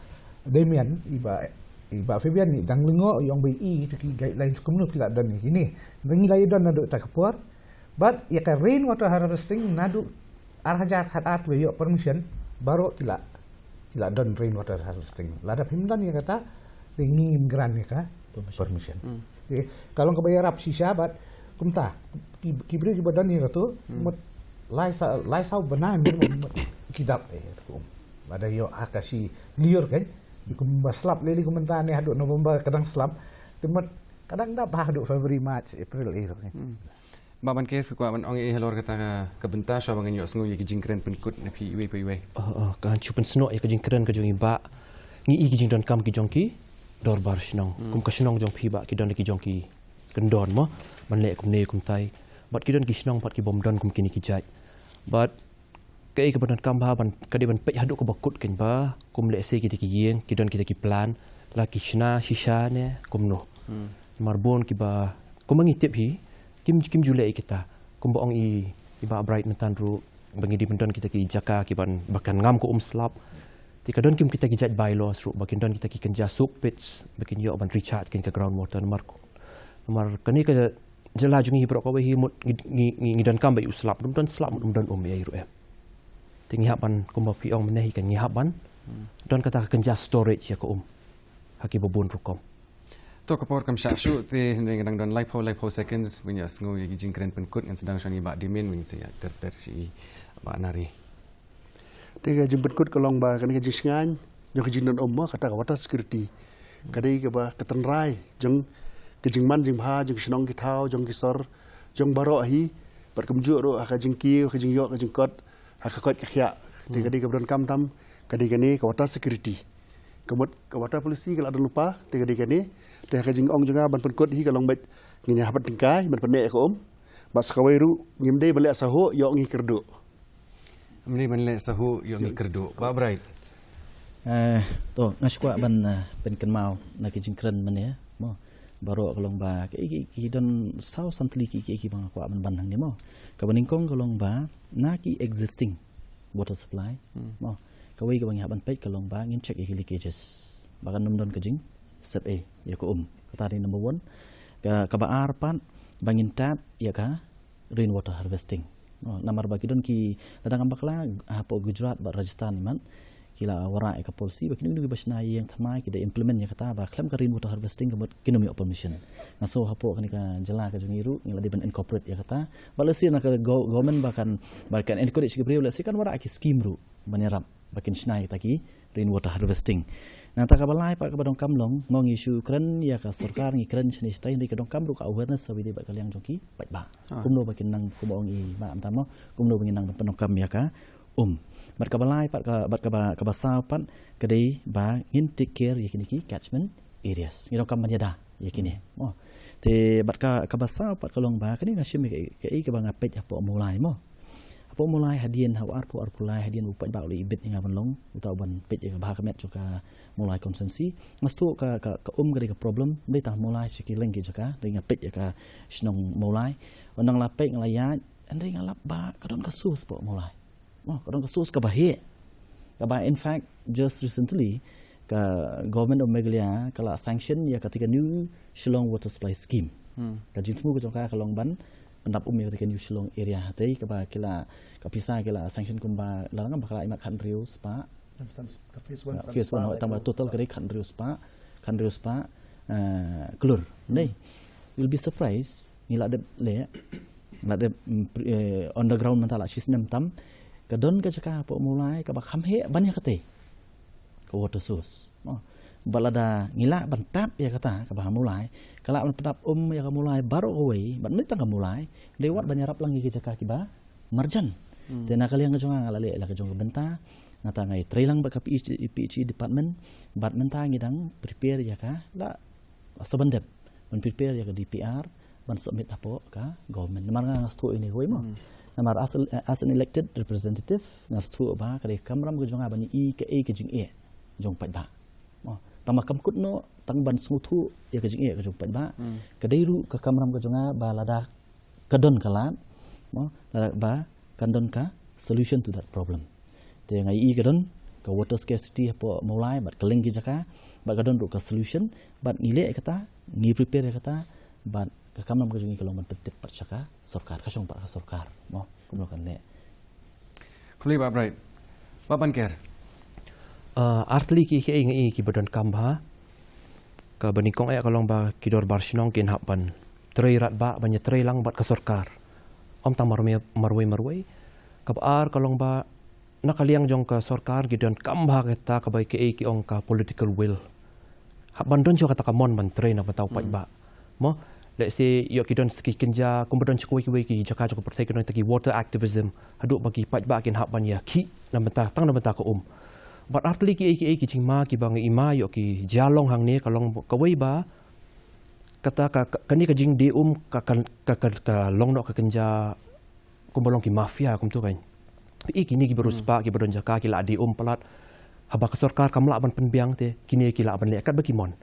Damian, i Bah, i Bah Fabian, i dang lyngngoh, i ong ba i, ito ki guidelines kumno ki la don ïa kine. Ngi la ïa don naduh ta ka por. Bad ïa ka rainwater harvesting naduh ar hajar khatar ba ïoh permission, baroh ki la, ki la don rainwater harvesting. Lada phim don ïa kata, te ngim grant ïa ka permission. Permission. Hmm. Te ka long kaba ïarap shisha bad kumta ki, ki briew kiba don ïa kato, hmm, mut lai saw, lai saw bnai minimum mut ki dap, eh, kum. Lada ïoh ha ka shi lyiur kein, kumba slap lei lei kumta ne haduh November ka dang slap. Te mut ka dang dap haduh February, March, April, eh, kein. Hmm. Bah Bankir, phi kwah ban ong ei halor kata ka, ka bynta shuwa ba ngin ïohsngew ïa ki jingkren pynkut na phi iwei pa iwei? Oh, oh, kan shu pynsnoh ïa ka jingkren ka jong i Bah. Ngi i ki jingdonkam ki jong ki dorbar shnong. Hmm. Kum ka shnong jong phi Bah, ki don ki jong ki kyndon mo, ban leh kumne kumtai. Bad ki don ki shnong pat ki bym don kum kine ki jait. Bad kaei kaba donkam ba ban, ka dei ban peit haduh kaba kut kein ba, kum lehse kita ki ïing, ki don kita ki plan, la ki shna shisha ne kumno. Hmm. Namar bun kiba, kumba ngi tip hi, kim, kim ju leh ïa kita. Kumba ong i, i Bah Bright mynta ruh, ba ngi dei ban don kita ki jaka kiban, ba kan ngam ka um slap. Te ka don kim kita ki jait bylaws ruh, ba kin don kita ki kynja soak pits, ba kin ïoh ban recharge kein ka ground water namar, namar kane ka jylla jong ngi baroh kawei hi mut ngi, ngi, ngi, ngi donkam ba ïa u slap, ym don slap mut ym don um ïa i ruh em. Te ngi hap ban, kumba phi ong mynne hi kein, ngi hap ban, hmm, don kata ka kynja storage ïa ka um ha kiba bun rukom. To ka por kam shah shuh te, hynrei nga dang don laiphew, laiphew seconds ban ïohsngew ïa ki jingkren pynkut, ngan sdang shuwa na i Bah Damian, ngin sa ïa ter ter sha i Bah Nari. Te ka jingpynkut ka long ba kane ka jingshngaiñ jong ka jingdon um mo, kata ka water security ka dei kaba ka tynrai jong ka jingman jingbha jong ki shnong ki thaw, jong ki sor, jong baroh hi, bad kumjuh ruh ha ka jingkiew, ka jingïoh, ka jingkot, ha ka koit ka khiah. Te ka dei kaba donkam tam, ka dei kane ka water security. Ka mut ka water policy ka la don lypa, te ka dei kane. Te ha ka jingong jong nga ban pynkut hi ka long beit ngin ïa hap ban tyngkai ban pynneh ïa ka um. Bad sa kawei ruh ngim dei ban leh sahuh ïoh ngi kyrduh. Ym dei ban leh sahuh ïoh ngi kyrduh. Bah Bright. Eh, to, nga shu kwah ban, eh, pynkynmaw na ki jingkren mynne, mo. Baroh ka long ba, ki, ki, ki don saw san tylli ki, ki, kiba nga kwah ban ban hangne, mo. Kaba nyngkong ka long ba, na ki existing water supply, hmm, mo. Kawei kaba ngi hap ban peit ka long ba, ngin check ïa ki leakages. Ba kan ym don ka jingsep ei ïa ka um. Kata dei number one. Ka, kaba ar pat, ba ngin tap ïa ka rainwater harvesting. Oh, namar ba ki don ki, lada ngam bakla, hapoh Gujarat bad Rajasthan imat, ki la wanrah ïa ka policy ba kino kino kiba shna ïing thymmai ki da implement ïa kata, ba khlem ka rainwater harvesting ka mut kin ym ïoh permission. Nga sngew hapoh kane ka jylla ka jong ngi ruh ngi la dei ban incorporate ïa kata. Ba lehse na ka go-, government ba kan, ba kan encourage ki briew, lehse kan wanrah ki scheme ruh ban ïarap ba kin shna ïa kita ki rainwater harvesting. Nangta kaba lai pat kaba donkam long, mo, ngi shu kren ïa ka sorkar, ngi kren shane shatai, hynrei ka donkam ruh ka awareness ha kaba ïadei bad ka liang jong ki paidbah. Ah. Kumno ba kin nang, kumba ong i Bah mynta, mo, kumno ba ngin nang ban pyndonkam ïa ka um. Bad kaba lai pat ka, bad kaba, kaba saw pat ka dei ba ngin take care ïa kine ki catchment areas. Ngi donkam ban ïada ïa kine. Oh. Te bad ka, kaba saw pat ka long ba kane nga shim ïa ka, ka, kaba nga peit hapoh Mawlai, mo. Hapoh Mawlai hadien, ha u arphew arphew lai hadien u paidbah u la ibit ïa nga ban long uta uban peit ïa ka bha ka met jong ka Mawlai constituency. Nga sngewthuh ka, ka, ka um ka dei ka problem, ym dei tang Mawlai, sha ki lyngkhuh jaka, hynrei nga peit ïa ka shnong Mawlai. Wan nang la peit nga la ïaid, hynrei nga lap ba ka don ka source hapoh Mawlai. Oh, ka don ka source kaba heh. Kaba, in fact, just recently ka Government of Meghalaya ka la sanction ïa kata ka New Shillong Water Supply Scheme. Hmm. Ka jingthmu ka jong ka ka long ban pyndap um ïa kata ka New Shillong area, hynrei kaba ki la, ka pisa ki la sanction kumba la, nga ba ka la imat khathynriew spah. Ka phase one, phase one, tang ba total ka dei khathynriew spah, khathynriew spah, eh, klur. Nei. You'll be surprised. Ngi la dep leh, la dep, mm, pre-, eh, on the ground mynta la shi snem tam. Ka don ka jaka hapoh Mawlai kaba kham heh ban ïa kata ka water source. Mo. Bad lada ngi lah ban tap ïa kata kaba ha Mawlai, ka lah ban pyndap um ïa ka Mawlai baroh kawei, bad ym dei tang ka Mawlai, ka dei wat ban ïarap lang ïa ki jaka kiba marjan. Hmm. Te na ka liang ka jong nga, nga la leh la ka jong ka bynta, nangta nga ïatrei lang bad ka P H E, P H E department, bad mynta ngi dang prepare ïa ka la sa ban dep ban prepare ïa ka D P R ban submit hapoh ka government. Namar nga, nga sngewthuh ïa kane kawei, mo. Hmm. Namar as, as an elected representative, nga sngewthuh ba ka dei ka kamram ka jong nga ban ïohi kaei ka jingeh jong paidbah. Mo, tang ba kam kut noh tang ban sngewthuh ïa ka jingeh ka jong paidbah. Hmm. Ka dei ruh ka kamram ka jong nga ba lada ka don ka lad, mo, lada ba kan don ka solution to that problem. Te nga ïohi ka don ka water scarcity hapoh Mawlai bad kylleng ki jaka, bad ka don ruh ka solution, bad ngi leh kata, ngi prepare kata, bad ka kamram ka jong ngi ka long ban pyntip pat sha ka sorkar, ka shong pat ka sorkar, mo, kumno kan leh. Khublei Bah Bright. Bah Banker. Ah, artylli ki, ki, ki, kiba donkam bha. Kaba nyngkong eh ka long ba ki dorbar shnong kin hap ban trei radbah, ban ïatrei lang bad ka sorkar. Ym tang marwei, marwei, marwei. Kaba ar ka long ba na ka liang jong ka sorkar ki donkam bha kata kaba ki, ki ong ka political will. Hap ban don shuh kata ka mon ban trei na bynta u paidbah. Mo, let's say, ïoh ki don ki kynja, kumba don sha kiwei kiwei ki jaka jong ka pyrthei ki don kita ki water activism. Haduh ba ki paidbah kin hap ban ïakhih na bynta, tang na bynta ka um. Bad artylli ki, ki, ki jingma kiba ngi i ma ïoh ki jia long hangne ka long kawei ba kata ka, ka, kane ka jingdie um ka, ka, ka, ka, ka long noh ka kynja kumba long ki mafia kumto kan. Phi i kine kiba riewspah, kiba don jaka ki la die um palat. Haba ka sorkar kam lah ban pynbiang te, kine ki lah ban leh katba ki mon.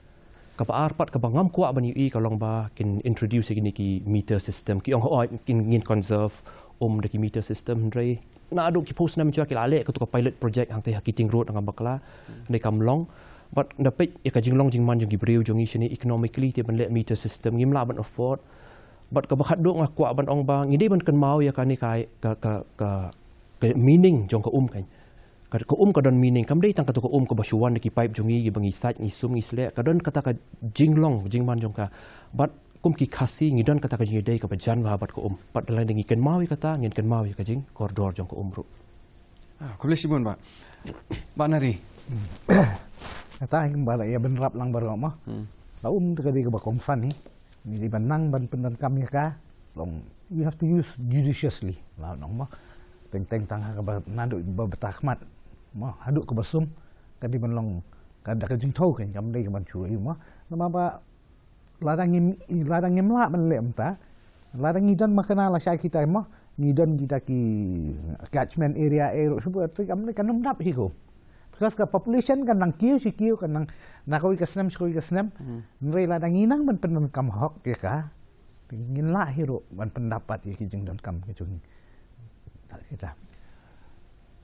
Kaba ar pat kaba ngam kwah ban ïohi ka long ba kin introduce kine ki meter system. Ki ong hooid kin ngin conserve um da ki meter system, hynrei naduh ki phew snem shuwa ki la leh kato ka pilot project hangtei ha Keating Road, nga bakla, hynrei kam long. Bad nga peit ïa ka jinglong jingman jong ki briew jong ngi shane economically te ban leh meter system ngim lah ban afford. Bad kaba khatduh nga kwah ban ong ba ngi dei ban kynmaw ïa kane ka, ka, ka, ka, ka meaning jong ka um kan. Ka, ka um ka don meaning, kam dei tang kato ka um kaba shu wan da ki pipe jong ngi, kiba ngi sait, ngi sum, ngi sleh. Ka don kata ka jinglong jingman jong ka. Bad kum ki Khasi ngi don kata ka jingïadei kaba jan bha bad ka um. Bad lada ngi kynmaw ïa kata, ngin kynmaw ïa ka jingkordor jong ka um ruh. Ah, khublei shibun, Bah. Bah Nari. Kata hi kumba la ïa bynrap lang baroh mo. Hmm. La um te ka dei kaba kongsan hi. Ngi dei ban nang ban pyndonkam ïa ka. Long, we have to use judiciously. La nong mo. Teng teng tang ha kaba naduh ba bta khmat. Mo, haduh kaba sum. Ka dei ban long ka da ka jingthew kan, kam dei ka ban shu ïa mo. Namar ba lada ngim, lada ngim lah ban leh mynta. Lada ngi don ma kane lashai kita mo, ngi don kita ki catchment area, eh, ruh shuh, te kam dei kan ym dap hi ko. Because ka population kan nang kiew shi kiew, kan nang na kawei ka snem sha kawei ka snem. Hmm. Hynrei lada ngi nang ban pyndonkam hok ïa ka, te ngin lah hi ruh ban pyndapat ïa ki jingdonkam ki jong ngi. Kita.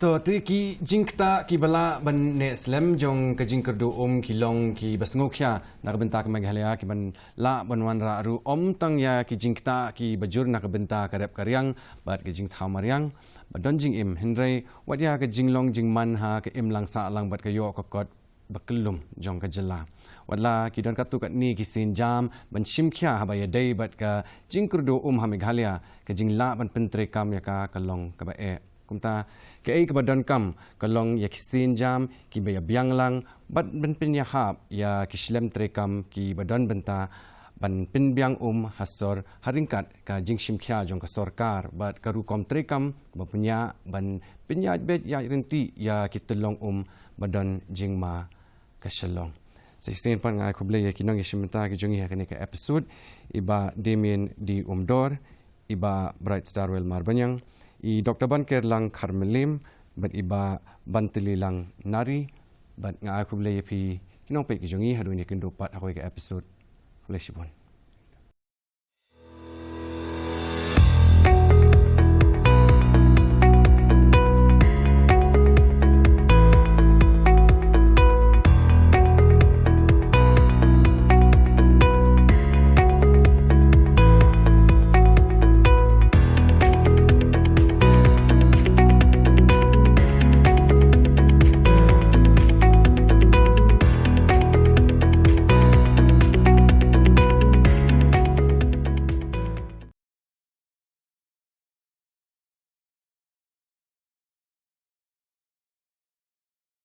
To, te ki jingktah ki ba lah ban neh slem jong ka jingkyrduh um ki long ki ba sngewkhia na ka bynta ka Meghalaya, ki ban lah ban wanrah ruh ym tang ïa ki jingktah ki ba jur na ka bynta ka rep ka riang bad ka jingthaw mariang ba don jingim, hynrei wat ïa ka jinglong jingman ha ka imlang sahlang bad ka ïoh ka kot ba kyllum jong ka jylla. Wat la ki don katto katne ki sienjam ban shim khia haba ïadei bad ka jingkyrduh um ha Meghalaya, ka jinglah ban pyntreikam ïa ka ka long kaba eh. Kumta, kaei kaba donkam ka long ïa ki sienjam ki ba ïa biang lang bad ban pynïahap ïa ki shlem treikam ki ba don bynta ban pynbiang um ha sor ha ryngkat ka jingshim khia jong ka sorkar bad ka rukom treikam kaba pynïaid ban pynïaid beit ïaid ryntih ïa ki tyllong um ba don jingma ka Shillong. Sa shisien pat nga ai khublei ïa ki nongïashim bynta ki jong ngi ha kane ka episode, i Bah Damien D Umdor, i Bah Bright Starwell Marbaniang, i Doktor Bankerlang Kharmylliem, bad i Bah Bantylli Lang Nari, bad nga ai khublei ïa phi ki nongpeit ki jong ngi haduh ngin ïakynduh pat ha kawei ka episode. Khublei shibun.